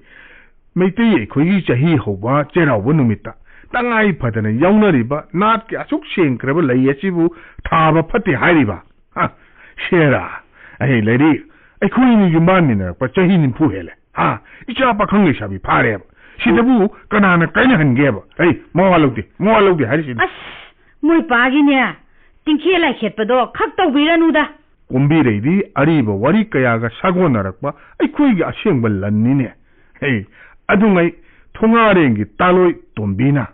ꯃꯩꯇꯩ ꯑꯩꯈꯣꯏꯒꯤ ꯆꯍꯤ ꯍꯧꯕ ꯆꯩꯔꯥꯎꯕ ꯅꯨꯃꯤꯠꯇ ꯇꯉꯥꯏ ꯐꯗꯅ ꯌꯥꯎꯅꯔꯤꯕ ꯅꯥꯠꯀꯤ ꯑꯁꯨꯛ ꯁꯦꯡꯈ꯭ꯔꯕ ꯂꯩ ꯑꯁꯤꯕꯨ ꯊꯥꯕ ꯐꯠꯇꯦ ꯍꯥꯏꯔꯤꯕ? ꯍꯥ? ꯁꯦꯔꯥ, ꯑꯍꯩ ꯂꯩꯔꯤ, ꯑꯩꯈꯣꯏ ꯑꯅꯤ ꯌꯨꯝꯕꯥꯟꯃꯤꯟꯅꯔꯛꯄ ꯆꯍꯤ ꯅꯤꯐꯨ ꯍꯦꯜꯂꯦ꯫ ꯍꯥ? ꯏꯆꯥ ꯄꯥꯈꯪ ꯂꯩꯁꯥꯕꯤ ꯐꯥꯔꯦꯕ꯫ ꯁꯤꯗꯕꯨ ꯀꯅꯥꯅ ꯀꯥꯏꯅꯍꯟꯒꯦꯕ? ꯑꯩ ꯃꯋꯥ ꯂꯧꯗꯦ, ꯃꯋꯥ ꯂꯧꯗꯦ ꯍꯥꯏꯔꯤꯁꯤꯅꯤ꯫ ꯑꯁ, ꯃꯣꯏ ꯄꯥꯒꯤꯅꯦ, ꯇꯤꯡꯈꯦ ꯂꯥꯏꯈꯦꯠꯄꯗꯣ ꯈꯛ ꯇꯧꯕꯤꯔꯅꯨꯗ꯫ ꯀꯨꯝꯕꯤꯔꯩꯗꯤ ꯑꯔꯤꯕ ꯋꯥꯔꯤ ꯀꯌꯥꯒ ꯁꯥꯒꯣꯟꯅꯔꯛꯄ ꯑꯩꯈꯣꯏꯒꯤ ꯑꯁꯦꯡꯕ ꯂꯟꯅꯤꯅꯦ꯫ ꯍꯦ, ꯑꯗꯨꯉꯩ ꯊꯣꯉꯥꯔꯦꯡꯒꯤ ꯇꯥꯂꯣꯏ ꯇꯣꯝꯕꯤꯅ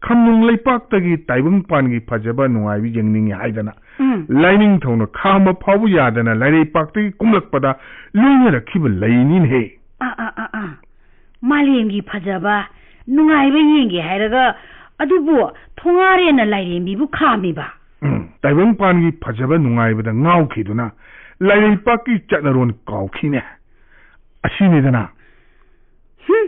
ꯈꯝꯅꯨꯡ ꯂꯩꯄꯥꯛꯇꯒꯤ ꯇꯥꯏꯕꯪꯄꯥꯟꯒꯤ ꯐꯖꯕ ꯅꯨꯡꯉꯥꯏꯕ ꯌꯦꯡꯅꯤꯡꯉꯤ ꯍꯥꯏꯗꯅ ꯎꯝ꯫ ꯂꯥꯏꯅꯤꯡꯊꯧꯅ ꯈꯥꯝꯕ ꯐꯥꯎꯕ ꯌꯥꯗꯅ ꯂꯥꯏꯔꯩꯄꯥꯛꯇꯒꯤ ꯀꯨꯝꯂꯛꯄꯗ ꯂꯣꯏꯅꯔꯛꯈꯤꯕ ꯂꯩꯅꯤꯅꯦꯍꯦ꯫ ꯑꯥ, ꯑꯥ, ꯑꯥ, ꯑꯥ꯫ ꯃꯥꯂꯦꯝꯒꯤ ꯐꯖꯕ, ꯅꯨꯡꯉꯥꯏꯕ ꯌꯦꯡꯒꯦ ꯍꯥꯏꯔꯒ, ꯑꯗꯨꯕꯨ ꯊꯣꯉꯥꯔꯦꯟꯅ ꯂꯥꯏꯔꯦꯝꯕꯤꯕꯨ ꯈꯥꯝꯃꯤꯕ? ꯎꯝ, ꯇꯥꯏꯕꯪꯄꯥꯟꯒꯤ ꯐꯖꯕ ꯅꯨꯡꯉꯥꯏꯕꯗ ꯉꯥꯎꯈꯤꯗꯨꯅ ꯂꯥꯏꯔꯩꯄꯥꯛꯀꯤ ꯆꯠꯅꯔꯣꯟ ꯀꯥꯎꯈꯤꯅꯦ꯫ ꯑꯁꯤꯅꯤꯗꯅ꯫ ꯍꯨꯝ,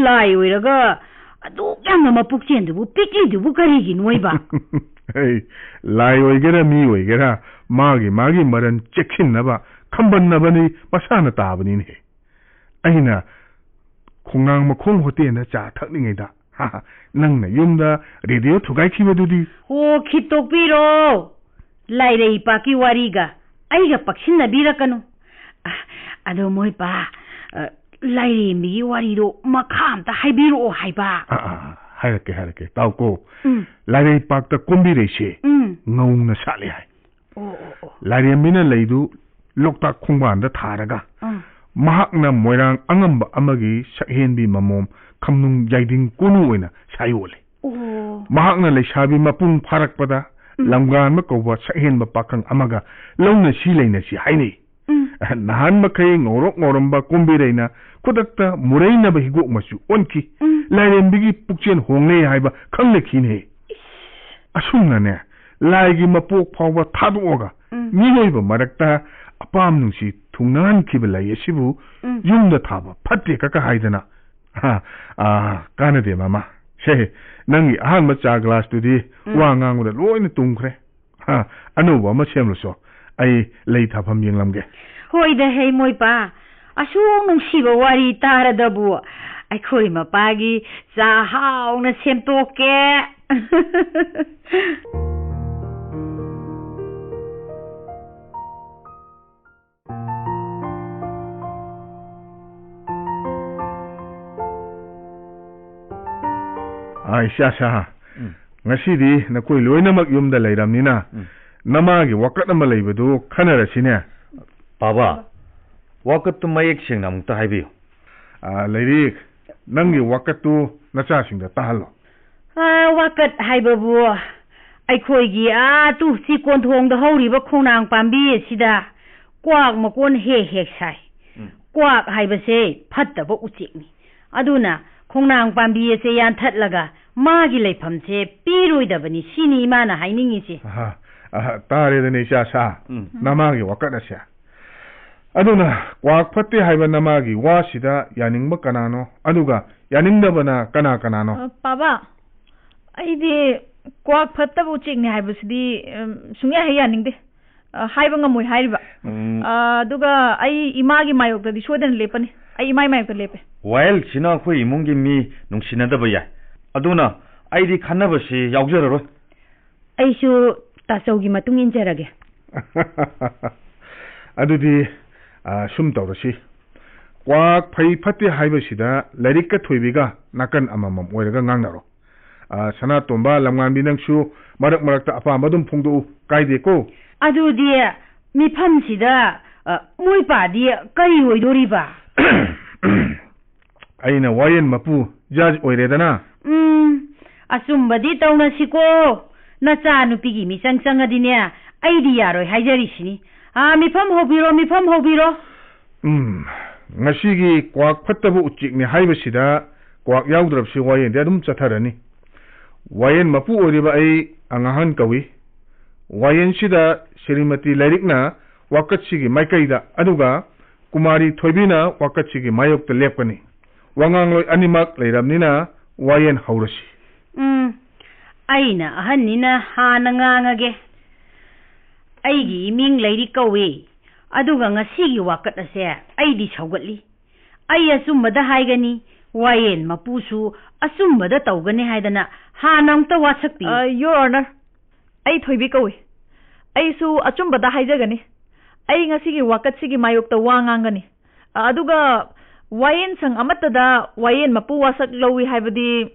ꯂꯥꯏ ꯑꯣꯏꯔꯒ ꯑꯗꯨꯛ ꯌꯥꯝꯅ ꯃꯄꯨꯛꯆꯦꯟꯗꯨꯕꯨ ꯄꯤꯛꯂꯤꯗꯨꯕꯨ ꯀꯔꯤꯒꯤꯅꯣꯏꯕ? ꯍꯩ, ꯂꯥꯏ ꯑꯣꯏꯒꯦꯔꯥ ꯃꯤ ꯑꯣꯏꯒꯦꯔꯥ, ꯃꯥꯒꯤ ꯃꯥꯒꯤ ꯃꯔꯟ ꯆꯦꯛꯁꯤꯟꯅꯕ ꯈꯝꯕꯟꯅꯕꯅꯤ ꯃꯁꯥꯅ ꯇꯥꯕꯅꯤꯅꯦ꯫ ꯑꯩꯅ ꯈꯣꯡꯅꯥꯡ ꯃꯈꯣꯡ ꯍꯣꯇꯦꯜꯗ ꯆꯥ ꯊꯛꯂꯤꯉꯩꯗ, ꯅꯪꯅ ꯌꯨꯝꯗ ꯔꯦꯗꯤꯑꯣ ꯊꯨꯒꯥꯏꯈꯤꯕꯗꯨꯗꯤ? ꯑꯣ, ꯈꯤꯠꯇꯣꯛꯄꯤꯔꯣ꯫ ꯂꯥꯏꯔꯩꯄꯥꯛꯀꯤ ꯋꯥꯔꯤꯒ ꯑꯩꯒ ꯄꯛꯁꯤꯟꯅꯕꯤꯔꯛꯀꯅꯨ꯫ ꯑ, ꯑꯗꯣ ꯃꯣꯏꯄꯥ, ꯑ, ꯂꯥꯏꯔꯦꯝꯕꯤꯒꯤ ꯋꯥꯔꯤꯗꯣ ꯃꯈꯥ ꯑꯝꯇ ꯍꯥꯏꯕꯤꯔꯛꯑꯣ ꯍꯥꯏꯕ꯫ ꯑꯥ, ꯑꯥ, ꯑꯥ, ꯍꯥꯏꯔꯛꯀꯦ, ꯍꯥꯏꯔꯛꯀꯦ꯫ ꯇꯥꯎꯀꯣ꯫ ꯎꯝ꯫ ꯂꯥꯏꯔꯩꯄꯥꯛꯇ ꯀꯨꯝꯕꯤꯔꯩꯁꯦ ꯎꯝ꯫ ꯉꯧꯅ ꯁꯥꯠꯂꯦ ꯍꯥꯏ꯫ ꯑꯣ, ꯑꯣ, ꯑꯣ꯫ ꯂꯥꯏꯔꯦꯝꯕꯤꯅ ꯂꯩꯗꯨ ꯂꯣꯛꯇꯥꯛ ꯈꯣꯡꯕꯥꯟꯗ ꯊꯥꯔꯒ ꯑꯥ꯫ ꯃꯍꯥꯛꯅ ꯃꯣꯏꯔꯥꯡ ꯑꯉꯝꯕ ꯑꯃꯒꯤ ꯁꯛꯍꯦꯟꯕꯤ ꯃꯃꯣꯝ ꯈꯝꯅꯨꯡ ꯌꯥꯏꯗꯤꯡ ꯀꯣꯅꯨ ꯑꯣꯏꯅ ꯁꯥꯏꯑꯣꯜꯂꯤ꯫ ꯑꯣ꯫ ꯃꯍꯥꯛꯅ ꯂꯩꯁꯥꯕꯤ ꯃꯄꯨꯡ ꯐꯥꯔꯛꯄꯗ ꯎꯝ꯫ ꯂꯝꯒꯥꯟꯕ ꯀꯧꯕ ꯁꯛꯍꯦꯟꯕ ꯄꯥꯈꯪ ꯑꯃꯒ ꯂꯧꯅꯁꯤ ꯂꯩꯅꯁꯤ ꯍꯥꯏꯅꯩ꯫ ꯎꯝ꯫ ꯅꯍꯥꯟ ꯃꯈꯩ ꯉꯧꯔꯣꯛ ꯉꯧꯔꯝꯕ ꯀꯨꯝꯕꯤꯔꯩꯅ ꯈꯨꯗꯛꯇ ꯃꯨꯔꯩꯅꯕ ꯍꯤꯒꯣꯛ ꯃꯆꯨ ꯑꯣꯟꯈꯤ꯫ ꯎꯝ꯫ ꯂꯥꯏꯔꯦꯝꯕꯤꯒꯤ ꯄꯨꯛꯆꯦꯜ ꯍꯣꯡꯂꯦ ꯍꯥꯏꯕ ꯈꯪꯂꯛꯈꯤꯅꯦ꯫ ꯏꯁ꯫ ꯑꯁꯨꯝꯅꯅꯦ, ꯂꯥꯏꯒꯤ ꯃꯄꯣꯛ ꯐꯥꯎꯕ ꯊꯥꯗꯣꯛꯑꯒ ꯎꯝ꯫ ꯃꯤꯑꯣꯏꯕ ꯃꯔꯛꯇ ꯑꯄꯥꯝ ꯅꯨꯡꯁꯤ ꯊꯨꯡꯅꯍꯟꯈꯤꯕ ꯂꯩ ꯑꯁꯤꯕꯨ ꯎꯝ꯫ ꯌꯨꯝꯗ ꯊꯥꯕ ꯐꯠꯇꯦ ꯀꯀꯥ ꯍꯥꯏꯗꯅ꯫ ꯍꯥ, ꯑꯥ, ꯀꯥꯟꯅꯗꯦ ꯃꯃꯥ꯫ ꯁꯦ, ꯅꯪꯒꯤ ꯑꯍꯥꯟꯕ ꯆꯥ ꯒ꯭ꯂꯥꯁꯇꯨꯗꯤ ꯎꯝ꯫ ꯋꯥ ꯉꯥꯡꯕꯗ ꯂꯣꯏꯅ ꯇꯨꯝꯈ꯭ꯔꯦ꯫ ꯍꯥ, ꯑꯅꯧꯕ ꯑꯃ ꯁꯦꯝꯂꯨꯁꯣ꯫ ꯑꯩ ꯂꯩ ꯊꯥꯐꯝ ꯌꯦꯡꯂꯝꯒꯦ꯫ ꯍꯣꯏꯗ ꯍꯦ ꯃꯣꯏꯄꯥ, ꯑꯁꯨꯛ ꯅꯨꯡꯁꯤꯕ ꯋꯥꯔꯤ ꯇꯥꯔꯗꯕꯨ ꯑꯩꯈꯣꯏ ꯃꯄꯥꯒꯤ ꯆꯥ ꯍꯥꯎꯅ ꯁꯦꯝꯇꯣꯛꯀꯦ꯫ ꯑꯥ, ꯏꯆꯥ ꯁꯥ, ꯎꯝ꯫ ꯉꯁꯤꯗꯤ ꯅꯈꯣꯏ ꯂꯣꯏꯅꯃꯛ ꯌꯨꯝꯗ ꯂꯩꯔꯝꯅꯤꯅ, ꯎꯝ꯫ ꯅꯃꯥꯒꯤ ꯋꯥꯀꯠ ꯑꯃ ꯂꯩꯕꯗꯨ ꯈꯟꯅꯔꯁꯤꯅꯦ꯫ ꯄꯥꯕ, ꯋꯥꯀꯠꯇꯨ ꯃꯌꯦꯛ ꯁꯦꯡꯅ ꯑꯃꯨꯛꯇ ꯍꯥꯏꯕꯤꯌꯨ꯫ ꯑ, ꯂꯩꯔꯤꯛ, ꯅꯪꯒꯤ ꯋꯥꯀꯠꯇꯨ ꯅꯆꯥꯁꯤꯡꯗ ꯇꯥꯍꯜꯂꯣ꯫ ꯑ, ꯋꯥꯀꯠ ꯍꯥꯏꯕꯕꯨ ꯑꯩꯈꯣꯏꯒꯤ ꯑꯥ ꯇꯨ ꯆꯤꯀꯣꯟꯊꯣꯡꯗ ꯍꯧꯔꯤꯕ ꯈꯣꯡꯅꯥꯡ ꯄꯥꯝꯕꯤ ꯑꯁꯤꯗ ꯀ꯭ꯋꯥꯛ ꯃꯀꯣꯟ ꯍꯦꯛ ꯍꯦꯛ ꯁꯥꯏ꯫ ꯎꯝ꯫ ꯀ꯭ꯋꯥꯛ ꯍꯥꯏꯕꯁꯦ ꯐꯠꯇꯕ ꯎꯆꯦꯛꯅꯤ꯫ ꯑꯗꯨꯅ ꯈꯣꯡꯅꯥꯡ ꯄꯥꯝꯕꯤ ꯑꯁꯦ ꯌꯥꯟꯊꯠꯂꯒ ꯃꯥꯒꯤ ꯂꯩꯐꯝꯁꯦ ꯄꯤꯔꯣꯏꯗꯕꯅꯤ, ꯁꯤꯅꯤ ꯏꯃꯥꯅ ꯍꯥꯏꯅꯤꯡꯉꯤꯁꯦ꯫ ꯑꯍꯥ, ꯑꯍꯥ, ꯇꯥꯔꯦꯗꯅ ꯏꯆꯥ ꯁꯥ, ꯎꯝ꯫ ꯅꯃꯥꯒꯤ ꯋꯥꯀꯠ ꯑꯁꯦ꯫ ꯑꯗꯨꯅ ꯀ꯭ꯋꯥꯛ ꯐꯠꯇꯦ ꯍꯥꯏꯕ ꯅꯃꯥꯒꯤ ꯋꯥꯁꯤꯗ ꯌꯥꯅꯤꯡꯕ ꯀꯅꯥꯅꯣ? ꯑꯗꯨꯒ ꯌꯥꯅꯤꯡꯗꯕꯅ ꯀꯅꯥ ꯀꯅꯥꯅꯣ? ꯑ, ꯄꯥꯕ, ꯑꯩꯗꯤ ꯀ꯭ꯋꯥꯛ ꯐꯠꯇꯕ ꯎꯆꯦꯛꯅꯤ ꯍꯥꯏꯕꯁꯤꯗꯤ, ꯎꯝ, ꯁꯨꯡꯌꯥ ꯍꯦꯛ ꯌꯥꯅꯤꯡꯗꯦ꯫ ꯑ, ꯍꯥꯏꯕ ꯉꯝꯃꯣꯏ ꯍꯥꯏꯔꯤꯕ꯫ ꯎꯝ꯫ ꯑ, ꯑꯗꯨꯒ ꯑꯩ ꯏꯃꯥꯒꯤ ꯃꯥꯌꯣꯛꯇꯗꯤ ꯁꯣꯏꯗꯅ ꯂꯦꯞꯄꯅꯤ꯫ ꯑꯩ ꯏꯃꯥꯒꯤ ꯃꯥꯌꯣꯛꯇ ꯂꯦꯞꯄꯦ꯫ ꯋꯥꯌꯦꯜꯁꯤꯅ ꯑꯩꯈꯣꯏ ꯏꯃꯨꯡꯒꯤ ꯃꯤ ꯅꯨꯡꯁꯤꯅꯗꯕ ꯌꯥꯏ꯫ ꯑꯗꯨꯅ ꯑꯩꯗꯤ ꯈꯟꯅꯕꯁꯤ ꯌꯥꯎꯖꯔꯔꯣꯏ꯫ ꯑꯩꯁꯨ ꯇꯥꯆꯧꯒꯤ ꯃꯇꯨꯡ ꯏꯟꯖꯔꯒꯦ꯫ ꯑꯗꯨꯗꯤ, ꯑ, ꯁꯨꯝ ꯇꯧꯔꯁꯤ꯫ ꯀ꯭ꯋꯥꯛ ꯐꯩ ꯐꯠꯇꯦ ꯍꯥꯏꯕꯁꯤꯗ ꯂꯥꯏꯔꯤꯛꯀ ꯊꯣꯏꯕꯤꯒ ꯅꯥꯀꯟ ꯑꯃꯃꯝ ꯑꯣꯏꯔꯒ ꯉꯥꯡꯅꯔꯣ꯫ ꯑ, ꯁꯅꯥꯇꯣꯝꯕ, ꯂꯝꯉꯥꯟꯕꯤ, ꯅꯪꯁꯨ ꯃꯔꯛ ꯃꯔꯛꯇ ꯑꯄꯥꯝꯕ ꯑꯗꯨꯝ ꯐꯣꯡꯗꯣꯛꯎ, ꯀꯥꯏꯗꯦꯀꯣ꯫ ꯑꯗꯨꯗꯤ ꯃꯤꯐꯝꯁꯤꯗ, ꯑ, ꯃꯣꯏ ꯄꯥꯗꯤ ꯀꯔꯤ ꯑꯣꯏꯗꯣꯔꯤꯕ? ꯑꯩꯅ ꯋꯥꯌꯦꯟ ꯃꯄꯨ ꯖꯖ ꯑꯣꯏꯔꯦꯗꯅ꯫ ꯎꯝ, ꯑꯆꯨꯝꯕꯗꯤ ꯇꯧꯅꯁꯤꯀꯣ꯫ ꯅꯆꯥ ꯅꯨꯄꯤꯒꯤ ꯃꯤꯆꯪ ꯆꯪꯉꯗꯤꯅꯦ, ꯑꯩꯗꯤ ꯌꯥꯔꯣꯏ ꯍꯥꯏꯖꯔꯤꯁꯤꯅꯤ꯫ ꯑꯥ, ꯃꯤꯐꯝ ꯍꯧꯕꯤꯔꯣ, ꯃꯤꯐꯝ ꯍꯧꯕꯤꯔꯣ꯫ ꯎꯝ, ꯉꯁꯤꯒꯤ ꯀ꯭ꯋꯥꯛ ꯐꯠꯇꯕ ꯎꯆꯦꯛꯅꯤ ꯍꯥꯏꯕꯁꯤꯗ ꯀ꯭ꯋꯥꯛ ꯌꯥꯎꯗ꯭ꯔꯕꯁꯤ ꯋꯥꯌꯦꯟꯗꯤ ꯑꯗꯨꯝ ꯆꯠꯊꯔꯅꯤ꯫ ꯋꯥꯌꯦꯟ ꯃꯄꯨ ꯑꯣꯏꯔꯤꯕ ꯑꯩ ꯑꯉꯥꯍꯟ ꯀꯧꯏ꯫ ꯋꯥꯌꯦꯟꯁꯤꯗ ꯁ꯭ꯔꯤꯃꯇꯤ ꯂꯥꯏꯔꯤꯛꯅ ꯋꯥꯀꯠꯁꯤꯒꯤ ꯃꯥꯏꯀꯩꯗ, ꯑꯗꯨꯒ ꯀꯨꯃꯥꯔꯤ ꯊꯣꯏꯕꯤꯅ ꯋꯥꯀꯠꯁꯤꯒꯤ ꯃꯥꯌꯣꯛꯇ ꯂꯦꯞꯀꯅꯤ꯫ ꯋꯥꯉꯥꯡꯂꯣꯏ ꯑꯅꯤꯃꯛ ꯂꯩꯔꯕꯅꯤꯅ ꯋꯥꯌꯦꯟ ꯍꯧꯔꯁꯤ꯫ ꯎꯝ, ꯑꯩꯅ ꯑꯍꯟꯅꯤꯅ ꯍꯥꯟꯅ ꯉꯥꯡꯉꯒꯦ꯫ ꯑꯩꯒꯤ ꯏꯃꯤꯡ ꯂꯩꯔꯤꯛ ꯀꯧꯏ, ꯑꯗꯨꯒ ꯉꯁꯤꯒꯤ ꯋꯥꯀꯠ ꯑꯁꯦ ꯑꯩꯗꯤ ꯁꯧꯒꯠꯂꯤ꯫ ꯑꯩ ꯑꯆꯨꯝꯕꯗ ꯍꯥꯏꯒꯅꯤ, ꯋꯥꯌꯦꯟ ꯃꯄꯨꯁꯨ ꯑꯆꯨꯝꯕꯗ ꯇꯧꯒꯅꯤ ꯍꯥꯏꯗꯅ ꯍꯥꯟꯅ ꯑꯃꯨꯛꯇ ꯋꯥꯁꯛꯄꯤꯌꯨ꯫ ꯑ, Your Honor, ꯑꯩ ꯊꯣꯏꯕꯤ ꯀꯧꯏ꯫ ꯑꯩꯁꯨ ꯑꯆꯨꯝꯕꯗ ꯍꯥꯏꯖꯒꯅꯤ꯫ ꯑꯩ ꯉꯁꯤꯒꯤ ꯋꯥꯀꯠꯁꯤꯒꯤ ꯃꯥꯌꯣꯛꯇ ꯋꯥ ꯉꯥꯡꯒꯅꯤ꯫ ꯑ, ꯑꯗꯨꯒ ꯋꯥꯌꯦꯟ ꯁꯪ ꯑꯃꯠꯇꯗ ꯋꯥꯌꯦꯟ ꯃꯄꯨ ꯋꯥꯁꯛ ꯂꯧꯏ ꯍꯥꯏꯕꯗꯤ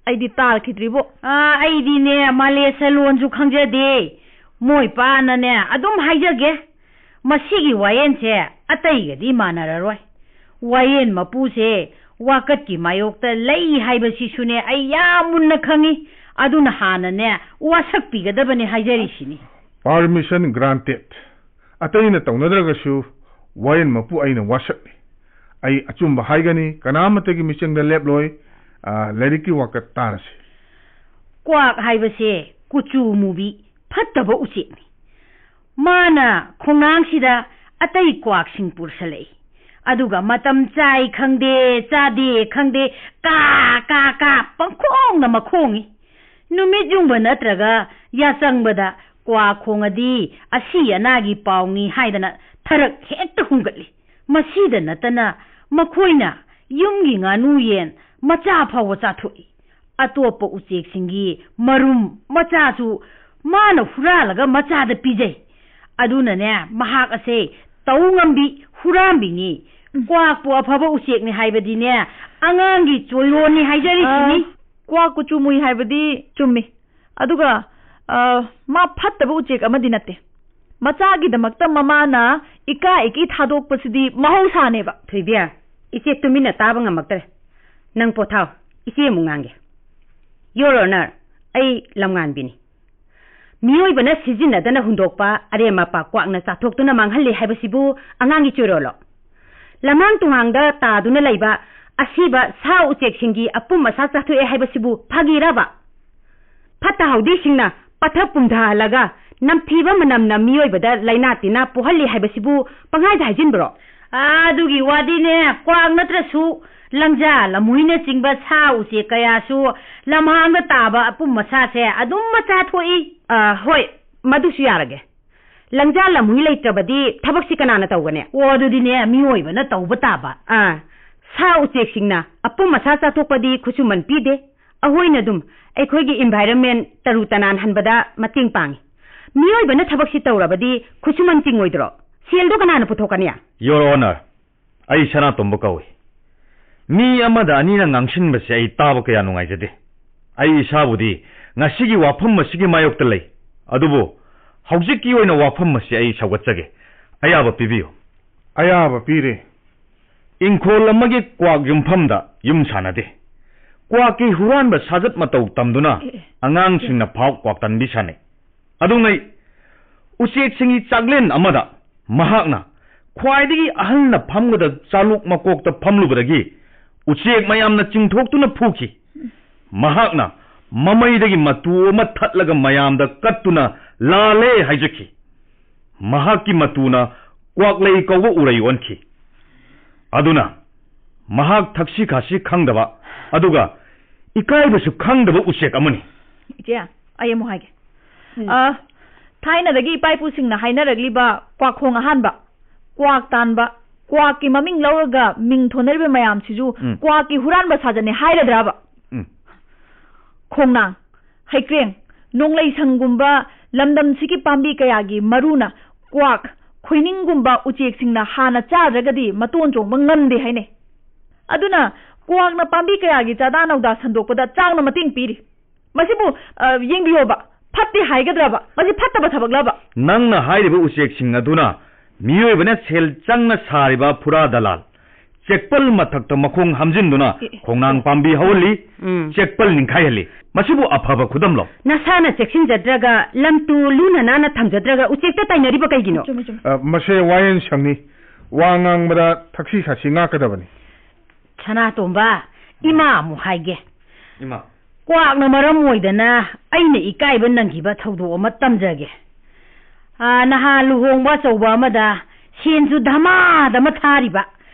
ꯑꯩꯗꯤ ꯇꯥꯈꯤꯗ꯭ꯔꯤꯕꯣ꯫ ꯑ, ꯑꯩꯗꯤꯅꯦ, ꯃꯥꯂꯦꯁ ꯂꯣꯟꯁꯨ ꯈꯪꯖꯗꯦ꯫ ꯃꯣꯏ ꯄꯥꯅꯅꯦ ꯑꯗꯨꯝ ꯍꯥꯏꯖꯒꯦ, ꯃꯁꯤꯒꯤ ꯋꯥꯌꯦꯟꯁꯦ ꯑꯇꯩꯒꯗꯤ ꯃꯥꯟꯅꯔꯔꯣꯏ꯫ ꯋꯥꯌꯦꯟ ꯃꯄꯨꯁꯦ ꯋꯥꯀꯠꯀꯤ ꯃꯥꯌꯣꯛꯇ ꯂꯩ ꯍꯥꯏꯕꯁꯤꯁꯨꯅꯦ ꯑꯩ ꯌꯥꯝ ꯃꯨꯟꯅ ꯈꯪꯉꯤ꯫ ꯑꯗꯨꯅ ꯍꯥꯟꯅꯅꯦ ꯋꯥꯁꯛꯄꯤꯒꯗꯕꯅꯤ ꯍꯥꯏꯖꯔꯤꯁꯤꯅꯤ꯫ Permission granted꯫ ꯑꯇꯩꯅ ꯇꯧꯅꯗ꯭ꯔꯒꯁꯨ ꯋꯥꯌꯦꯟ ꯃꯄꯨ ꯑꯩꯅ ꯋꯥꯁꯛꯅꯤ꯫ ꯑꯩ ꯑꯆꯨꯝꯕ ꯍꯥꯏꯒꯅꯤ, ꯀꯅꯥꯃꯠꯇꯒꯤ ꯃꯤꯆꯪꯗ ꯂꯦꯞꯂꯣꯏ꯫ ꯑ, ꯂꯥꯏꯔꯤꯛꯀꯤ ꯋꯥꯀꯠ ꯇꯥꯔꯁꯤ꯫ ꯀ꯭ꯋꯥꯛ ꯍꯥꯏꯕꯁꯦ ꯀꯨꯆꯨ ꯃꯨꯕꯤ ꯐꯠꯇꯕ ꯎꯆꯦꯛꯅꯤ꯫ ꯃꯥꯅ ꯈꯣꯡꯅꯥꯡꯁꯤꯗ ꯑꯇꯩ ꯀ꯭ꯋꯥꯛꯁꯤꯡ ꯄꯨꯔꯁꯜꯂꯛꯏ꯫ ꯑꯗꯨꯒ ꯃꯇꯝ ꯆꯥꯏ ꯈꯪꯗꯦ, ꯆꯥꯗꯦ ꯈꯪꯗꯦ, ꯀꯥ, ꯀꯥ, ꯀꯥ ꯄꯪꯈꯣꯡꯅ ꯃꯈꯣꯡꯏ꯫ ꯅꯨꯃꯤꯠ ꯌꯨꯡꯕ ꯅꯠꯇ꯭ꯔꯒ ꯌꯥꯆꯪꯕꯗ ꯀ꯭ꯋꯥꯛ ꯈꯣꯡꯉꯗꯤ ꯑꯁꯤ ꯑꯅꯥꯒꯤ ꯄꯥꯎꯅꯤ ꯍꯥꯏꯗꯅ ꯊꯔꯛ ꯍꯦꯛꯇ ꯍꯨꯝꯒꯠꯂꯤ꯫ ꯃꯁꯤꯗ ꯅꯠꯇꯅ ꯃꯈꯣꯏꯅ ꯌꯨꯝꯒꯤ ꯉꯥꯅꯨ ꯌꯦꯟ ꯃꯆꯥ ꯐꯥꯎꯕ ꯆꯥꯊꯣꯛꯏ꯫ ꯑꯇꯣꯞꯄ ꯎꯆꯦꯛꯁꯤꯡꯒꯤ ꯃꯔꯨꯝ ꯃꯆꯥꯁꯨ ꯃꯥꯅ ꯍꯨꯔꯥꯜꯂꯒ ꯃꯆꯥꯗ ꯄꯤꯖꯩ꯫ ꯑꯗꯨꯅꯅꯦ, ꯃꯍꯥꯛ ꯑꯁꯦ ꯇꯧ ꯉꯝꯕꯤ ꯍꯨꯔꯥꯟꯕꯤꯅꯤ꯫ ꯎꯝ꯫ ꯀ꯭ꯋꯥꯛꯄꯨ ꯑꯐꯕ ꯎꯆꯦꯛꯅꯤ ꯍꯥꯏꯕꯗꯤꯅꯦ, ꯑꯉꯥꯡꯒꯤ ꯆꯣꯏꯔꯣꯟꯅꯤ ꯍꯥꯏꯖꯔꯤꯁꯤꯅꯤ꯫ ꯑ, ꯀ꯭ꯋꯥꯛ ꯀꯨꯆꯨ ꯃꯨꯏ ꯍꯥꯏꯕꯗꯤ ꯆꯨꯝꯃꯤ꯫ ꯑꯗꯨꯒ, ꯑ, ꯃꯥ ꯐꯠꯇꯕ ꯎꯆꯦꯛ ꯑꯃꯗꯤ ꯅꯠꯇꯦ꯫ ꯃꯆꯥꯒꯤꯗꯃꯛꯇ ꯃꯃꯥꯅ ꯏꯀꯥ ꯏꯀꯤ ꯊꯥꯗꯣꯛꯄꯁꯤꯗꯤ ꯃꯍꯧꯁꯥꯅꯦꯕ꯫ ꯊꯣꯏꯕꯤ, ꯏꯆꯦ ꯇꯨꯃꯤꯟꯅ ꯇꯥꯕ ꯉꯝꯃꯛꯇ꯭ꯔꯦ꯫ ꯅꯪ ꯄꯣꯊꯥꯎ, ꯏꯆꯦ ꯑꯃꯨꯛ ꯉꯥꯡꯒꯦ꯫ Your Honor, ꯑꯩ ꯂꯝꯉꯥꯟꯕꯤꯅꯤ꯫ ꯃꯤꯑꯣꯏꯕꯅ ꯁꯤꯖꯤꯟꯅꯗꯅ ꯍꯨꯟꯗꯣꯛꯄ ꯑꯔꯦꯝ ꯑꯄꯥ ꯀ꯭ꯋꯥꯛꯅ ꯆꯥꯊꯣꯛꯇꯨꯅ ꯃꯥꯡꯍꯜꯂꯤ ꯍꯥꯏꯕꯁꯤꯕꯨ ꯑꯉꯥꯡꯒꯤ ꯆꯣꯏꯔꯣꯜꯂꯣ? ꯂꯃꯥꯡ ꯇꯨꯃꯥꯡꯗ ꯇꯥꯗꯨꯅ ꯂꯩꯕ ꯑꯁꯤꯕ ꯁꯥ ꯎꯆꯦꯛꯁꯤꯡꯒꯤ ꯑꯄꯨꯝ ꯑꯁꯥ ꯆꯥꯊꯣꯛꯑꯦ ꯍꯥꯏꯕꯁꯤꯕꯨ ꯐꯥꯒꯤꯔꯕ? ꯐꯠꯇ ꯍꯥꯎꯗꯤꯁꯤꯡꯅ ꯄꯠꯊ ꯄꯨꯝꯊꯍꯜꯂꯒ ꯅꯝꯊꯤꯕ ꯃꯅꯝꯅ ꯃꯤꯑꯣꯏꯕꯗ ꯂꯥꯏꯅꯥ ꯇꯤꯟꯅꯥ ꯄꯣꯛꯍꯜꯂꯤ ꯍꯥꯏꯕꯁꯤꯕꯨ ꯄꯪꯍꯥꯏꯗ ꯍꯥꯏꯖꯤꯟꯕ꯭ꯔꯣ? ꯑꯗꯨꯒꯤ ꯋꯥꯗꯤꯅꯦ, ꯀ꯭ꯋꯥꯛ ꯅꯠꯇ꯭ꯔꯁꯨ ꯂꯪꯖꯥ, ꯂꯝꯍꯨꯏꯅꯆꯤꯡꯕ ꯁꯥ ꯎꯆꯦꯛ ꯀꯌꯥꯁꯨ ꯂꯝꯍꯥꯡꯗ ꯇꯥꯕ ꯑꯄꯨꯝ ꯑꯁꯥꯁꯦ ꯑꯗꯨꯝ ꯃꯆꯥ ꯊꯣꯛꯏ꯫ ꯑ, ꯍꯣꯏ, ꯃꯗꯨꯁꯨ ꯌꯥꯔꯒꯦ꯫ ꯂꯪꯖꯥ ꯂꯝꯍꯨꯏ ꯂꯩꯇ꯭ꯔꯕꯗꯤ ꯊꯕꯛꯁꯤ ꯀꯅꯥꯅ ꯇꯧꯒꯅꯤ? ꯑꯣ, ꯑꯗꯨꯗꯤꯅꯦ, ꯃꯤꯑꯣꯏꯕꯅ ꯇꯧꯕ ꯇꯥꯕ꯫ ꯑꯥ, ꯁꯥ ꯎꯆꯦꯛꯁꯤꯡꯅ ꯑꯄꯨꯝ ꯑꯁꯥ ꯆꯥꯊꯣꯛꯄꯗꯤ ꯈꯨꯠꯁꯨꯃꯟ ꯄꯤꯗꯦ꯫ ꯑꯩꯈꯣꯏꯅ ꯑꯗꯨꯝ ꯑꯩꯈꯣꯏꯒꯤ environment ꯇꯔꯨ ꯇꯅꯥꯟꯍꯟꯕꯗ ꯃꯇꯦꯡ ꯄꯥꯡꯉꯤ꯫ ꯃꯤꯑꯣꯏꯕꯅ ꯊꯕꯛꯁꯤ ꯇꯧꯔꯕꯗꯤ ꯈꯨꯠꯁꯨꯃꯟ ꯆꯤꯡꯉꯣꯏꯗ꯭ꯔꯣ? ꯁꯦꯜꯗꯣ ꯀꯅꯥꯅ ꯄꯨꯊꯣꯛꯀꯅꯤ? Your Honor, ꯑꯩ ꯁꯅꯥꯇꯣꯝꯕ ꯀꯧꯏ꯫ ꯃꯤ ꯑꯃꯗ ꯑꯅꯤꯅ ꯉꯥꯡꯁꯤꯟꯕꯁꯦ ꯑꯩ ꯇꯥꯕ ꯀꯌꯥ ꯅꯨꯡꯉꯥꯏꯖꯗꯦ꯫ ꯑꯩ ꯏꯁꯥꯕꯨꯗꯤ ꯉꯁꯤꯒꯤ ꯋꯥꯐꯝ ꯑꯁꯤꯒꯤ ꯃꯥꯌꯣꯛꯇ ꯂꯩ, ꯑꯗꯨꯕꯨ ꯍꯧꯖꯤꯛꯀꯤ ꯑꯣꯏꯅ ꯋꯥꯐꯝ ꯑꯁꯤ ꯑꯩ ꯁꯧꯒꯠꯆꯒꯦ꯫ ꯑꯌꯥꯕ ꯄꯤꯕꯤꯌꯨ꯫ ꯑꯌꯥꯕ ꯄꯤꯔꯦ꯫ ꯏꯪꯈꯣꯜ ꯑꯃꯒꯤ ꯀ꯭ꯋꯥꯛ ꯌꯨꯝꯐꯝꯗ ꯌꯨꯝ ꯁꯥꯟꯅꯗꯦ꯫ ꯀ꯭ꯋꯥꯛꯀꯤ ꯍꯨꯔꯥꯟꯕ ꯁꯥꯖꯠ ꯃꯇꯧ ꯇꯝꯗꯨꯅ ꯑꯦ, ꯑꯦ꯫ ꯑꯉꯥꯡꯁꯤꯡꯅ ꯐꯥꯎ ꯀ꯭ꯋꯥꯛꯇꯟꯕꯤ ꯁꯥꯟꯅꯩ꯫ ꯑꯗꯨꯉꯩ ꯎꯆꯦꯛꯁꯤꯡꯒꯤ ꯆꯥꯛꯂꯦꯟ ꯑꯃꯗ ꯃꯍꯥꯛꯅ ꯈ꯭ꯋꯥꯏꯗꯒꯤ ꯑꯍꯜꯅ ꯐꯝꯒꯗ ꯆꯥꯂꯨꯛ ꯃꯀꯣꯛꯇ ꯐꯝꯂꯨꯕꯗꯒꯤ ꯎꯆꯦꯛ ꯃꯌꯥꯝꯅ ꯆꯤꯡꯊꯣꯛꯇꯨꯅ ꯐꯨꯈꯤ꯫ ꯃꯍꯥꯛꯅ ꯃꯃꯩꯗꯒꯤ ꯃꯇꯨ ꯑꯃ ꯊꯠꯂꯒ ꯃꯌꯥꯝꯗ ꯀꯠꯇꯨꯅ ꯂꯥꯜꯂꯦ ꯍꯥꯏꯖꯈꯤ꯫ ꯃꯍꯥꯛꯀꯤ ꯃꯇꯨꯅ ꯀ꯭ꯋꯥꯛꯂꯩ ꯀꯧꯕ ꯎꯔꯩ ꯑꯣꯟꯈꯤ꯫ ꯑꯗꯨꯅ ꯃꯍꯥꯛ ꯊꯛꯁꯤ ꯈꯥꯁꯤ ꯈꯪꯗꯕ ꯑꯗꯨꯒ ꯏꯀꯥꯏꯕꯁꯨ ꯈꯪꯗꯕ ꯎꯆꯦꯛ ꯑꯃꯅꯤ꯫ ꯏꯆꯦ, ꯑꯩ ꯑꯃꯨꯛ ꯍꯥꯏꯒꯦ꯫ ꯎꯝ꯫ ꯑ, ꯊꯥꯏꯅꯗꯒꯤ ꯏꯄꯥ ꯏꯄꯨꯁꯤꯡꯅ ꯍꯥꯏꯅꯔꯛꯂꯤꯕ ꯀ꯭ꯋꯥꯛꯈꯣꯡ ꯑꯍꯥꯟꯕ, ꯀ꯭ꯋꯥꯛ ꯇꯥꯟꯕ, ꯀ꯭ꯋꯥꯛꯀꯤ ꯃꯃꯤꯡ ꯂꯧꯔꯒ ꯃꯤꯡ ꯊꯣꯟꯅꯔꯤꯕ ꯃꯌꯥꯝꯁꯤꯁꯨ ꯎꯝ꯫ ꯀ꯭ꯋꯥꯛꯀꯤ ꯍꯨꯔꯥꯟꯕ ꯁꯥꯖꯠꯅꯦ ꯍꯥꯏꯔꯗ꯭ꯔꯕ? ꯎꯝ꯫ ꯈꯣꯡꯅꯥꯡ, ꯍꯩꯀ꯭ꯔꯦꯡ, ꯅꯣꯡꯂꯩ ꯁꯪꯒꯨꯝꯕ ꯂꯝꯗꯝꯁꯤꯒꯤ ꯄꯥꯝꯕꯤ ꯀꯌꯥꯒꯤ ꯃꯔꯨꯅ ꯀ꯭ꯋꯥꯛ, ꯈꯣꯏꯅꯤꯡꯒꯨꯝꯕ ꯎꯆꯦꯛꯁꯤꯡꯅ ꯍꯥꯟꯅ ꯆꯥꯗ꯭ꯔꯒꯗꯤ ꯃꯇꯣꯟ ꯆꯣꯡꯕ ꯉꯝꯗꯦ ꯍꯥꯏꯅꯩ꯫ ꯑꯗꯨꯅ ꯀ꯭ꯋꯥꯛꯅ ꯄꯥꯝꯕꯤ ꯀꯌꯥꯒꯤ ꯆꯥꯗꯥ ꯅꯧꯗꯥ ꯁꯟꯗꯣꯛꯄꯗ ꯆꯥꯎꯅ ꯃꯇꯦꯡ ꯄꯤꯔꯤ꯫ ꯃꯁꯤꯕꯨ, ꯑ, ꯌꯦꯡꯕꯤꯌꯣꯕ, ꯐꯠꯇꯦ ꯍꯥꯏꯒꯗ꯭ꯔꯕ? ꯃꯁꯤ ꯐꯠꯇꯕ ꯊꯕꯛꯂꯕ? ꯅꯪꯅ ꯍꯥꯏꯔꯤꯕ ꯎꯆꯦꯛꯁꯤꯡ ꯑꯗꯨꯅ ꯃꯤꯑꯣꯏꯕꯅ ꯁꯦꯜ ꯆꯪꯅ ꯁꯥꯔꯤꯕ ꯐꯨꯔꯥ ꯗꯂꯥꯜ꯫ ꯆꯦꯛꯄꯜ ꯃꯊꯛꯇ ꯃꯈꯣꯡ ꯍꯥꯝꯖꯤꯟꯗꯨꯅ ꯑꯦ, ꯑꯦ꯫ ꯈꯣꯡꯅꯥꯡ ꯄꯥꯝꯕꯤ ꯍꯧꯍꯜꯂꯤ, ꯎꯝ꯫ ꯆꯦꯛꯄꯜ ꯅꯤꯡꯈꯥꯏꯍꯜꯂꯤ꯫ ꯃꯁꯤꯕꯨ ꯑꯐꯕ ꯈꯨꯗꯝꯂꯣ? ꯅꯁꯥꯅ ꯆꯦꯛꯁꯤꯟꯖꯗ꯭ꯔꯒ ꯂꯝꯇꯨ ꯂꯨꯅ ꯅꯥꯟꯅ ꯊꯝꯖꯗ꯭ꯔꯒ ꯎꯆꯦꯛꯇ ꯇꯥꯏꯅꯔꯤꯕ ꯀꯩꯒꯤꯅꯣ? ꯆꯨꯝꯃꯤ, ꯆꯨꯝꯃꯤ꯫ ꯑ, ꯃꯁꯦ ꯋꯥꯌꯦꯜ ꯁꯪꯅꯤ꯫ ꯋꯥ ꯉꯥꯡꯕꯗ ꯊꯛꯁꯤ ꯈꯥꯁꯤ ꯉꯥꯛꯀꯗꯕꯅꯤ꯫ ꯁꯅꯥꯇꯣꯝꯕ, ꯏꯃꯥ ꯑꯃꯨꯛ ꯍꯥꯏꯒꯦ꯫ ꯏꯃꯥ꯫ ꯀ꯭ꯋꯥꯛꯅ ꯃꯔꯝ ꯑꯣꯏꯗꯅ ꯑꯩꯅ ꯏꯀꯥꯏꯕ ꯅꯪꯈꯤꯕ ꯊꯧꯗꯣꯛ ꯑꯃ ꯇꯝꯖꯒꯦ꯫ ꯑꯥ, ꯅꯍꯥꯟ ꯂꯨꯍꯣꯡꯕ ꯑꯆꯧꯕ ꯑꯃꯗ ꯁꯦꯟꯁꯨ ꯙꯃꯥ ꯙꯃꯥ ꯊꯥꯔꯤꯕ,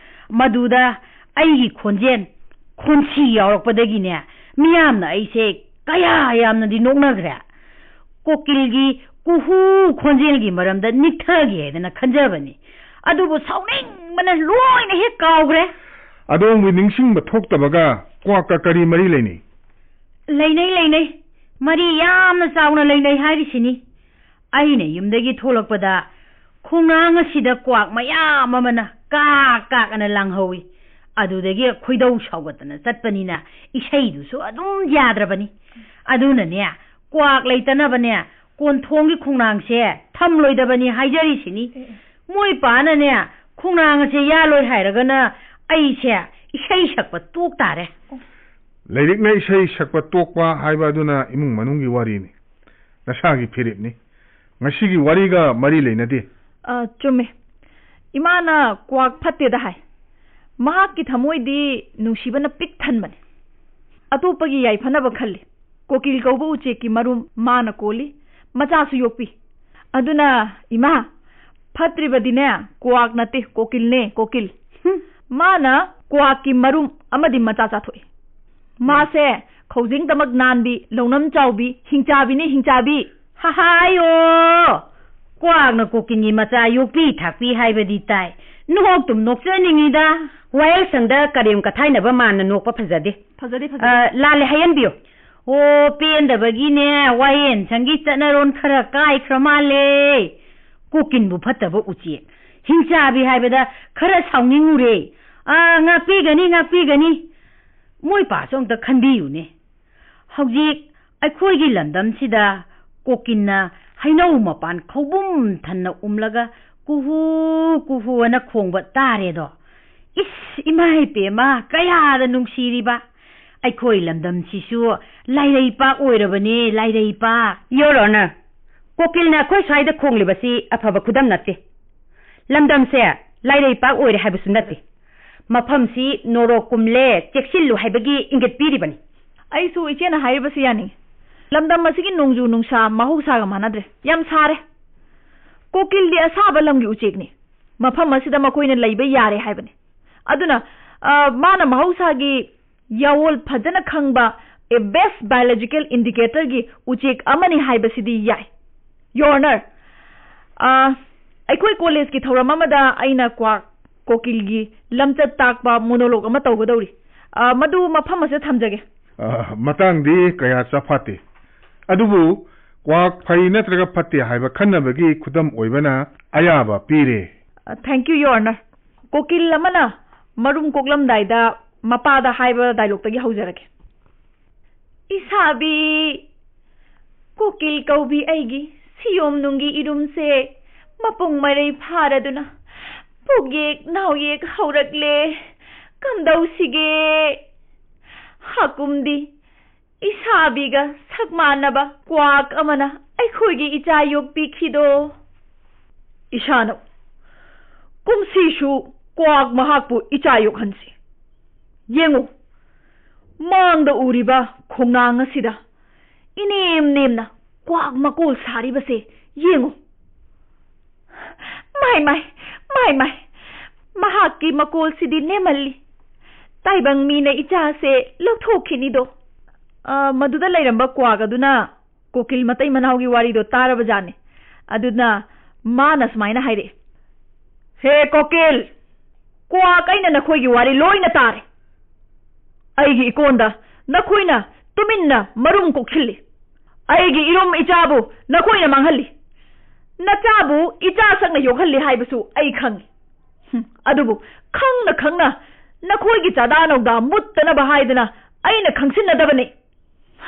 ꯃꯗꯨꯗ ꯑꯩꯒꯤ ꯈꯣꯟꯖꯦꯜ ꯈꯣꯟꯁꯤ ꯌꯥꯎꯔꯛꯄꯗꯒꯤꯅꯦ, ꯃꯤꯌꯥꯝꯅ ꯑꯩꯁꯦ ꯀꯌꯥ ꯌꯥꯝꯅꯗꯤ ꯅꯣꯛꯅꯈ꯭ꯔꯦ꯫ ꯀꯣꯀꯤꯜꯒꯤ ꯀꯨꯍꯨ ꯈꯣꯟꯖꯦꯜꯒꯤ ꯃꯔꯝꯗ ꯅꯤꯛꯊꯒꯦ ꯍꯥꯏꯗꯅ ꯈꯟꯖꯕꯅꯤ꯫ ꯑꯗꯨꯕꯨ ꯁꯥꯎꯅꯤꯡꯕꯅ ꯂꯣꯏꯅ ꯍꯦꯛ ꯀꯥꯎꯈ꯭ꯔꯦ꯫ ꯑꯗꯣꯝꯒꯤ ꯅꯤꯡꯁꯤꯡꯕ ꯊꯣꯛꯇꯕꯒ ꯀ꯭ꯋꯥꯛꯀ ꯀꯔꯤ ꯃꯔꯤ ꯂꯩꯅꯩ? ꯂꯩꯅꯩ, ꯂꯩꯅꯩ꯫ ꯃꯔꯤ ꯌꯥꯝꯅ ꯆꯥꯎꯅ ꯂꯩꯅꯩ ꯍꯥꯏꯔꯤꯁꯤꯅꯤ꯫ ꯑꯩꯅ ꯌꯨꯝꯗꯒꯤ ꯊꯣꯛꯂꯛꯄꯗ ꯈꯣꯡꯅꯥꯡ ꯑꯁꯤꯗ ꯀ꯭ꯋꯥꯛ ꯃꯌꯥꯝ ꯑꯃꯅ ꯀꯥꯛ ꯀꯥꯛ ꯑꯅ ꯂꯥꯡꯍꯧꯏ꯫ ꯑꯗꯨꯗꯒꯤ ꯈꯣꯏꯗꯧ ꯁꯥꯎꯒꯠꯇꯅ ꯆꯠꯄꯅꯤꯅ ꯏꯁꯩꯗꯨꯁꯨ ꯑꯗꯨꯝ ꯌꯥꯗ꯭ꯔꯕꯅꯤ꯫ ꯑꯗꯨꯅꯅꯦ, ꯀ꯭ꯋꯥꯛ ꯂꯩꯇꯅꯕꯅꯦ, ꯀꯣꯟꯊꯣꯡꯒꯤ ꯈꯣꯡꯅꯥꯡꯁꯦ ꯊꯝꯂꯣꯏꯗꯕꯅꯤ ꯍꯥꯏꯖꯔꯤꯁꯤꯅꯤ꯫ ꯑꯦ, ꯑꯦ꯫ ꯃꯣꯏ ꯄꯥꯅꯅꯦ, ꯈꯣꯡꯅꯥꯡ ꯑꯁꯦ ꯌꯥꯜꯂꯣꯏ ꯍꯥꯏꯔꯒꯅ ꯑꯩꯁꯦ ꯏꯁꯩ ꯁꯛꯄ ꯇꯣꯛ ꯇꯥꯔꯦ꯫ ꯑꯣ꯫ ꯂꯥꯏꯔꯤꯛꯅ ꯏꯁꯩ ꯁꯛꯄ ꯇꯣꯛꯄ ꯍꯥꯏꯕ ꯑꯗꯨꯅ ꯏꯃꯨꯡ ꯃꯅꯨꯡꯒꯤ ꯋꯥꯔꯤꯅꯤ, ꯅꯁꯥꯒꯤ ꯐꯤꯔꯦꯞꯅꯤ꯫ ꯉꯁꯤꯒꯤ ꯋꯥꯔꯤꯒ ꯃꯔꯤ ꯂꯩꯅꯗꯦ꯫ ꯑ, ꯆꯨꯝꯃꯦ꯫ ꯏꯃꯥꯅ ꯀ꯭ꯋꯥꯛ ꯐꯠꯇꯦꯗ ꯍꯥꯏ꯫ ꯃꯍꯥꯛꯀꯤ ꯊꯃꯣꯏꯗꯤ ꯅꯨꯡꯁꯤꯕꯅ ꯄꯤꯛ ꯊꯟꯕꯅꯤ꯫ ꯑꯇꯣꯞꯄꯒꯤ ꯌꯥꯏꯐꯅꯕ ꯈꯜꯂꯤ꯫ ꯀꯣꯀꯤꯜ ꯀꯧꯕ ꯎꯆꯦꯛꯀꯤ ꯃꯔꯨꯝ ꯃꯥꯅ ꯀꯣꯜꯂꯤ, ꯃꯆꯥꯁꯨ ꯌꯣꯛꯄꯤ꯫ ꯑꯗꯨꯅ ꯏꯃꯥ, ꯐꯠꯇ꯭ꯔꯤꯕꯗꯤꯅꯦ, ꯀ꯭ꯋꯥꯛ ꯅꯠꯇꯦ, ꯀꯣꯀꯤꯜꯅꯦ, ꯀꯣꯀꯤꯜ꯫ ꯍꯨꯝ꯫ ꯃꯥꯅ ꯀ꯭ꯋꯥꯛꯀꯤ ꯃꯔꯨꯝ ꯑꯃꯗꯤ ꯃꯆꯥ ꯆꯥꯊꯣꯛꯏ꯫ ꯃꯥꯁꯦ ꯈꯧꯖꯤꯡꯗꯃꯛ ꯅꯥꯟꯕꯤ, ꯂꯧꯅꯝ ꯆꯥꯎꯕꯤ, ꯍꯤꯡꯆꯥꯕꯤꯅꯤ, ꯍꯤꯡꯆꯥꯕꯤ꯫ ꯍꯍꯥꯏ ꯑꯣ! ꯀ꯭ꯋꯥꯛꯅ ꯀꯣꯀꯤꯜꯒꯤ ꯃꯆꯥ ꯌꯣꯛꯄꯤ ꯊꯥꯛꯄꯤ ꯍꯥꯏꯕꯗꯤ ꯇꯥꯏ꯫ ꯅꯣꯛꯇꯨꯝ ꯅꯣꯛꯆꯅꯤꯡꯉꯤꯗ꯫ ꯋꯥꯌꯦꯜꯁꯪꯗ ꯀꯔꯦꯝ ꯀꯊꯥꯏꯅꯕ ꯃꯥꯟꯅ ꯅꯣꯛꯄ ꯐꯖꯗꯦ꯫ ꯐꯖꯗꯦ, ꯐꯖꯗꯦ꯫ ꯑ, ꯂꯥꯜꯂꯦ, ꯍꯥꯏꯍꯟꯕꯤꯌꯨ꯫ ꯑꯣ, ꯄꯦꯟꯗꯕꯒꯤꯅꯦ, ꯋꯥꯌꯦꯜꯁꯪꯒꯤ ꯆꯠꯅꯔꯣꯟ ꯈꯔ ꯀꯥꯏꯈ꯭ꯔ ꯃꯥꯜꯂꯦ꯫ ꯀꯣꯀꯤꯜꯕꯨ ꯐꯠꯇꯕ ꯎꯆꯦꯛ, ꯍꯤꯡꯆꯥꯕꯤ ꯍꯥꯏꯕꯗ ꯈꯔ ꯁꯥꯎꯅꯤꯡꯉꯨꯔꯦ꯫ ꯑ, ꯉꯥꯛꯄꯤꯒꯅꯤ, ꯉꯥꯛꯄꯤꯒꯅꯤ꯫ ꯃꯣꯏ ꯄꯥꯁꯨ ꯑꯝꯇ ꯈꯟꯕꯤꯌꯨꯅꯦ꯫ ꯍꯧꯖꯤꯛ ꯑꯩꯈꯣꯏꯒꯤ ꯂꯝꯗꯝꯁꯤꯗ ꯀꯣꯀꯤꯜꯅ ꯍꯩꯅꯧ ꯃꯄꯥꯟ ꯈꯧꯕꯨꯝ ꯊꯟꯅ ꯎꯝꯂꯒ ꯀꯨꯍꯨ ꯀꯨꯍꯨ ꯑꯅ ꯈꯣꯡꯕ ꯇꯥꯔꯦꯗꯣ꯫ ꯏꯁ, ꯏꯃꯥ ꯏꯄꯦꯝꯃ, ꯀꯌꯥꯗ ꯅꯨꯡꯁꯤꯔꯤꯕ! ꯑꯩꯈꯣꯏ ꯂꯝꯗꯝꯁꯤꯁꯨ ꯂꯥꯏꯔꯩꯄꯥꯛ ꯑꯣꯏꯔꯕꯅꯦ, ꯂꯥꯏꯔꯩꯄꯥꯛ꯫ Your Honor, ꯀꯣꯀꯤꯜꯅ ꯑꯩꯈꯣꯏ ꯁ꯭ꯋꯥꯏꯗ ꯈꯣꯡꯂꯤꯕꯁꯤ ꯑꯐꯕ ꯈꯨꯗꯝ ꯅꯠꯇꯦ꯫ ꯂꯝꯗꯝꯁꯦ ꯂꯥꯏꯔꯩꯄꯥꯛ ꯑꯣꯏꯔꯦ ꯍꯥꯏꯕꯁꯨ ꯅꯠꯇꯦ꯫ ꯃꯐꯝꯁꯤ ꯅꯣꯔꯣꯛ ꯀꯨꯝꯂꯦ, ꯆꯦꯛꯁꯤꯜꯂꯨ ꯍꯥꯏꯕꯒꯤ ꯏꯪꯒꯤꯠ ꯄꯤꯔꯤꯕꯅꯤ꯫ ꯑꯩꯁꯨ ꯏꯆꯦꯅ ꯍꯥꯏꯔꯤꯕꯁꯤ ꯌꯥꯅꯤꯡꯏ꯫ ꯂꯝꯗꯝ ꯑꯁꯤꯒꯤ ꯅꯣꯡꯖꯨ ꯅꯨꯡꯁꯥ ꯃꯍꯧꯁꯥꯒ ꯃꯥꯟꯅꯗ꯭ꯔꯦ꯫ ꯌꯥꯝ ꯁꯥꯔꯦ꯫ ꯀꯣꯀꯤꯜꯗꯤ ꯑꯁꯥꯕ ꯂꯝꯒꯤ ꯎꯆꯦꯛꯅꯤ꯫ ꯃꯐꯝ ꯑꯁꯤꯗ ꯃꯈꯣꯏꯅ ꯂꯩꯕ ꯌꯥꯔꯦ ꯍꯥꯏꯕꯅꯤ꯫ ꯑꯗꯨꯅ, ꯑ, ꯃꯥꯅ ꯃꯍꯧꯁꯥꯒꯤ ꯌꯥꯋꯣꯜ ꯐꯖꯅ ꯈꯪꯕ, a best biological indicatorꯒꯤ ꯎꯆꯦꯛ ꯑꯃꯅꯤ ꯍꯥꯏꯕꯁꯤꯗꯤ ꯌꯥꯏ꯫ Your Honor, ꯑ, ꯑꯩꯈꯣꯏ ꯀꯣꯂꯦꯖꯀꯤ ꯊꯧꯔꯝ ꯑꯃꯗ ꯑꯩꯅ ꯀ꯭ꯋꯥꯛ ꯀꯣꯀꯤꯜꯒꯤ ꯂꯝꯆꯠ ꯇꯥꯛꯄ monologue ꯑꯃ ꯇꯧꯒꯗꯧꯔꯤ꯫ ꯑ, ꯃꯗꯨ ꯃꯐꯝ ꯑꯁꯤꯗ ꯊꯝꯖꯒꯦ꯫ ꯑ, ꯃꯇꯥꯡꯗꯤ ꯀꯌꯥ ꯆꯥꯐꯥꯠꯇꯦ꯫ ꯑꯗꯨꯕꯨ ꯀ꯭ꯋꯥꯛ ꯐꯩ ꯅꯠꯇ꯭ꯔꯒ ꯐꯠꯇꯦ ꯍꯥꯏꯕ ꯈꯟꯅꯕꯒꯤ ꯈꯨꯗꯝ ꯑꯣꯏꯕꯅ ꯑꯌꯥꯕ ꯄꯤꯔꯦ꯫ ꯑ, thank you, Your Honor꯫ ꯀꯣꯀꯤꯜ ꯑꯃꯅ ꯃꯔꯨꯝ ꯀꯣꯛꯂꯝꯗꯥꯏꯗ ꯃꯄꯥꯗ ꯍꯥꯏꯕ dialogueꯇꯒꯤ ꯍꯧꯖꯔꯒꯦ꯫ "ꯏꯁꯥꯕꯤ, ꯀꯣꯀꯤꯜ ꯀꯧꯕꯤ ꯑꯩꯒꯤ ꯁꯤꯌꯣꯝꯅꯨꯡꯒꯤ ꯏꯔꯨꯝꯁꯦ ꯃꯄꯨꯡ ꯃꯔꯩ ꯐꯥꯔꯗꯨꯅ ꯄꯨꯛꯌꯦꯛ ꯅꯥꯎꯌꯦꯛ ꯍꯧꯔꯛꯂꯦ꯫ ꯀꯝꯗꯧꯁꯤꯒꯦ? ꯍꯥꯀꯨꯝꯗꯤ ꯏꯁꯥꯕꯤꯒ ꯁꯛ ꯃꯥꯟꯅꯕ ꯀ꯭ꯋꯥꯛ ꯑꯃꯅ ꯑꯩꯈꯣꯏꯒꯤ ꯏꯆꯥ ꯌꯣꯛꯄꯤꯈꯤꯗꯣ꯫ ꯏꯁꯥꯅꯧ, ꯀꯨꯝꯁꯤꯁꯨ ꯀ꯭ꯋꯥꯛ ꯃꯍꯥꯛꯄꯨ ꯏꯆꯥ ꯌꯣꯛꯍꯟꯁꯤ꯫ ꯌꯦꯡꯉꯨ, ꯃꯥꯡꯗ ꯎꯔꯤꯕ ꯈꯣꯡꯅꯥꯡ ꯑꯁꯤꯗ ꯏꯅꯦꯝ ꯅꯦꯝꯅ ꯀ꯭ꯋꯥꯛ ꯃꯀꯣꯜ ꯁꯥꯔꯤꯕꯁꯦ ꯌꯦꯡꯉꯨ꯫ ꯃꯥꯏ, ꯃꯥꯏ, ꯃꯥꯏ, ꯃꯥꯏ, ꯃꯍꯥꯛꯀꯤ ꯃꯀꯣꯜꯁꯤꯗꯤ ꯅꯦꯝꯃꯜꯂꯤ꯫ ꯇꯥꯏꯕꯪ ꯃꯤꯅ ꯏꯆꯥꯁꯦ ꯂꯧꯊꯣꯛꯈꯤꯅꯤꯗꯣ꯫ ꯑ, ꯃꯗꯨꯗ ꯂꯩꯔꯝꯕ ꯀ꯭ꯋꯥꯛ ꯑꯗꯨꯅ ꯀꯣꯀꯤꯜ ꯃꯇꯩ ꯃꯅꯥꯎꯒꯤ ꯋꯥꯔꯤꯗꯣ ꯇꯥꯔꯕꯖꯥꯠꯅꯤ꯫ ꯑꯗꯨꯅ ꯃꯥꯅ ꯁꯨꯃꯥꯏꯅ ꯍꯥꯏꯔꯛꯑꯦ, "ꯍꯦ ꯀꯣꯀꯤꯜ, ꯀ꯭ꯋꯥꯛ, ꯑꯩꯅ ꯅꯈꯣꯏꯒꯤ ꯋꯥꯔꯤ ꯂꯣꯏꯅ ꯇꯥꯔꯦ꯫ ꯑꯩꯒꯤ ꯏꯀꯣꯟꯗ ꯅꯈꯣꯏꯅ ꯇꯨꯃꯤꯟꯅ ꯃꯔꯨꯝ ꯀꯣꯛꯁꯤꯜꯂꯤ꯫ ꯑꯩꯒꯤ ꯏꯔꯨꯝ ꯏꯆꯥꯕꯨ ꯅꯈꯣꯏꯅ ꯃꯥꯡꯍꯜꯂꯤ꯫ ꯅꯆꯥꯕꯨ ꯏꯆꯥ ꯁꯛꯅ ꯌꯣꯛꯍꯜꯂꯤ ꯍꯥꯏꯕꯁꯨ ꯑꯩ ꯈꯪꯏ꯫ ꯍꯨꯝ, ꯑꯗꯨꯕꯨ ꯈꯪꯅ ꯈꯪꯅ ꯅꯈꯣꯏꯒꯤ ꯆꯥꯗꯥ ꯅꯧꯗꯥ ꯃꯨꯠꯇꯅꯕ ꯍꯥꯏꯗꯅ ꯑꯩꯅ ꯈꯪꯁꯤꯟꯅꯗꯕꯅꯤ꯫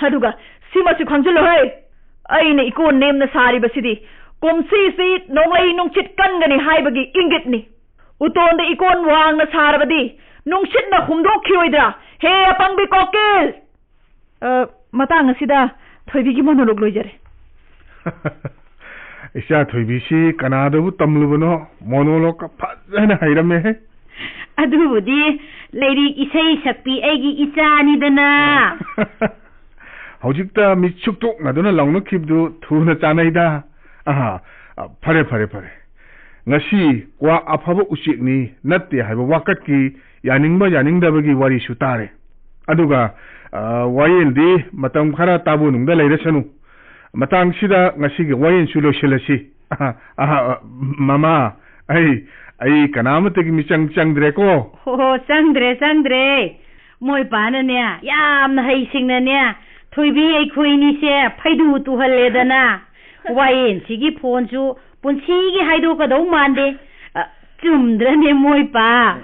ꯑꯗꯨꯒ ꯁꯤꯃꯁꯨ ꯈꯪꯖꯤꯜꯂꯨꯍꯦ, ꯑꯩꯅ ꯏꯀꯣꯟ ꯅꯦꯝꯅ ꯁꯥꯔꯤꯕꯁꯤꯗꯤ ꯀꯨꯝꯁꯤꯁꯤ ꯅꯣꯡꯂꯩ ꯅꯨꯡꯁꯤꯠ ꯀꯟꯒꯅꯤ ꯍꯥꯏꯕꯒꯤ ꯏꯪꯒꯤꯠꯅꯤ꯫ ꯎꯇꯣꯟꯗ ꯏꯀꯣꯟ ꯋꯥꯡꯅ ꯁꯥꯔꯕꯗꯤ ꯅꯨꯡꯁꯤꯠꯅ ꯍꯨꯝꯗꯣꯛꯈꯤꯔꯣꯏꯗ꯭ꯔꯥ? ꯍꯦ ꯑꯄꯪꯕꯤ ꯀꯣꯀꯤꯜ!" ꯑ, ꯃꯇꯥꯡ ꯑꯁꯤꯗ ꯊꯣꯏꯕꯤꯒꯤ ꯃꯣꯅꯣꯂꯣꯒ ꯂꯣꯏꯖꯔꯦ꯫ ꯏꯆꯥ ꯊꯣꯏꯕꯤꯁꯤ ꯀꯅꯥꯗꯕꯨ ꯇꯝꯂꯨꯕꯅꯣ, ꯃꯣꯅꯣꯂꯣꯒꯀ ꯐꯖꯅ ꯍꯩꯔꯝꯃꯦꯍꯦ꯫ ꯑꯗꯨꯕꯨꯗꯤ ꯂꯥꯏꯔꯤꯛ ꯏꯁꯩ ꯁꯛꯄꯤ ꯑꯩꯒꯤ ꯏꯆꯥꯅꯤꯗꯅ꯫ ꯍꯧꯖꯤꯛꯇ ꯃꯤꯠ ꯁꯨꯛꯇꯣꯛꯅꯗꯨꯅ ꯂꯥꯎꯅꯈꯤꯕꯗꯨ ꯊꯨꯅ ꯆꯥꯅꯩꯗ꯫ ꯑꯍꯥ, ꯑ, ꯐꯔꯦ, ꯐꯔꯦ, ꯐꯔꯦ꯫ ꯉꯁꯤ ꯀ꯭ꯋꯥꯛ ꯑꯐꯕ ꯎꯆꯦꯛꯅꯤ ꯅꯠꯇꯦ ꯍꯥꯏꯕ ꯋꯥꯀꯠꯀꯤ ꯌꯥꯅꯤꯡꯕ ꯌꯥꯅꯤꯡꯗꯕꯒꯤ ꯋꯥꯔꯤꯁꯨ ꯇꯥꯔꯦ꯫ ꯑꯗꯨꯒ, ꯑ, ꯋꯥꯌꯦꯜꯗꯤ ꯃꯇꯝ ꯈꯔ ꯇꯥꯕꯨ ꯅꯨꯡꯗ ꯂꯩꯔꯁꯅꯨ꯫ ꯃꯇꯥꯡꯁꯤꯗ ꯉꯁꯤꯒꯤ ꯋꯥꯌꯦꯜꯁꯨ ꯂꯣꯏꯁꯤꯜꯂꯁꯤ꯫ ꯑꯍ, ꯑꯍ, ꯃꯃꯥ, ꯑꯩ, ꯑꯩ ꯀꯅꯥꯃꯠꯇꯒꯤ ꯃꯤꯆꯪ ꯆꯪꯗ꯭ꯔꯦꯀꯣ꯫ ꯍꯣ, ꯍꯣ, ꯆꯪꯗ꯭ꯔꯦ, ꯆꯪꯗ꯭ꯔꯦ꯫ ꯃꯣꯏ ꯄꯥꯅꯅꯦ, ꯌꯥꯝꯅ ꯍꯩꯁꯤꯡꯅꯅꯦ, ꯊꯣꯏꯕꯤ ꯑꯩꯈꯣꯏꯅꯤꯁꯦ ꯐꯩꯗꯨ ꯇꯨꯍꯜꯂꯦꯗꯅ꯫ ꯋꯥꯌꯦꯜꯁꯤꯒꯤ ꯐꯣꯟꯁꯨ ꯄꯨꯟꯁꯤꯒꯤ ꯍꯥꯏꯗꯣꯛꯀꯗꯧ ꯃꯥꯟꯗꯦ꯫ ꯑ, ꯆꯨꯝꯗ꯭ꯔꯅꯦ ꯃꯣꯏ ꯄꯥ?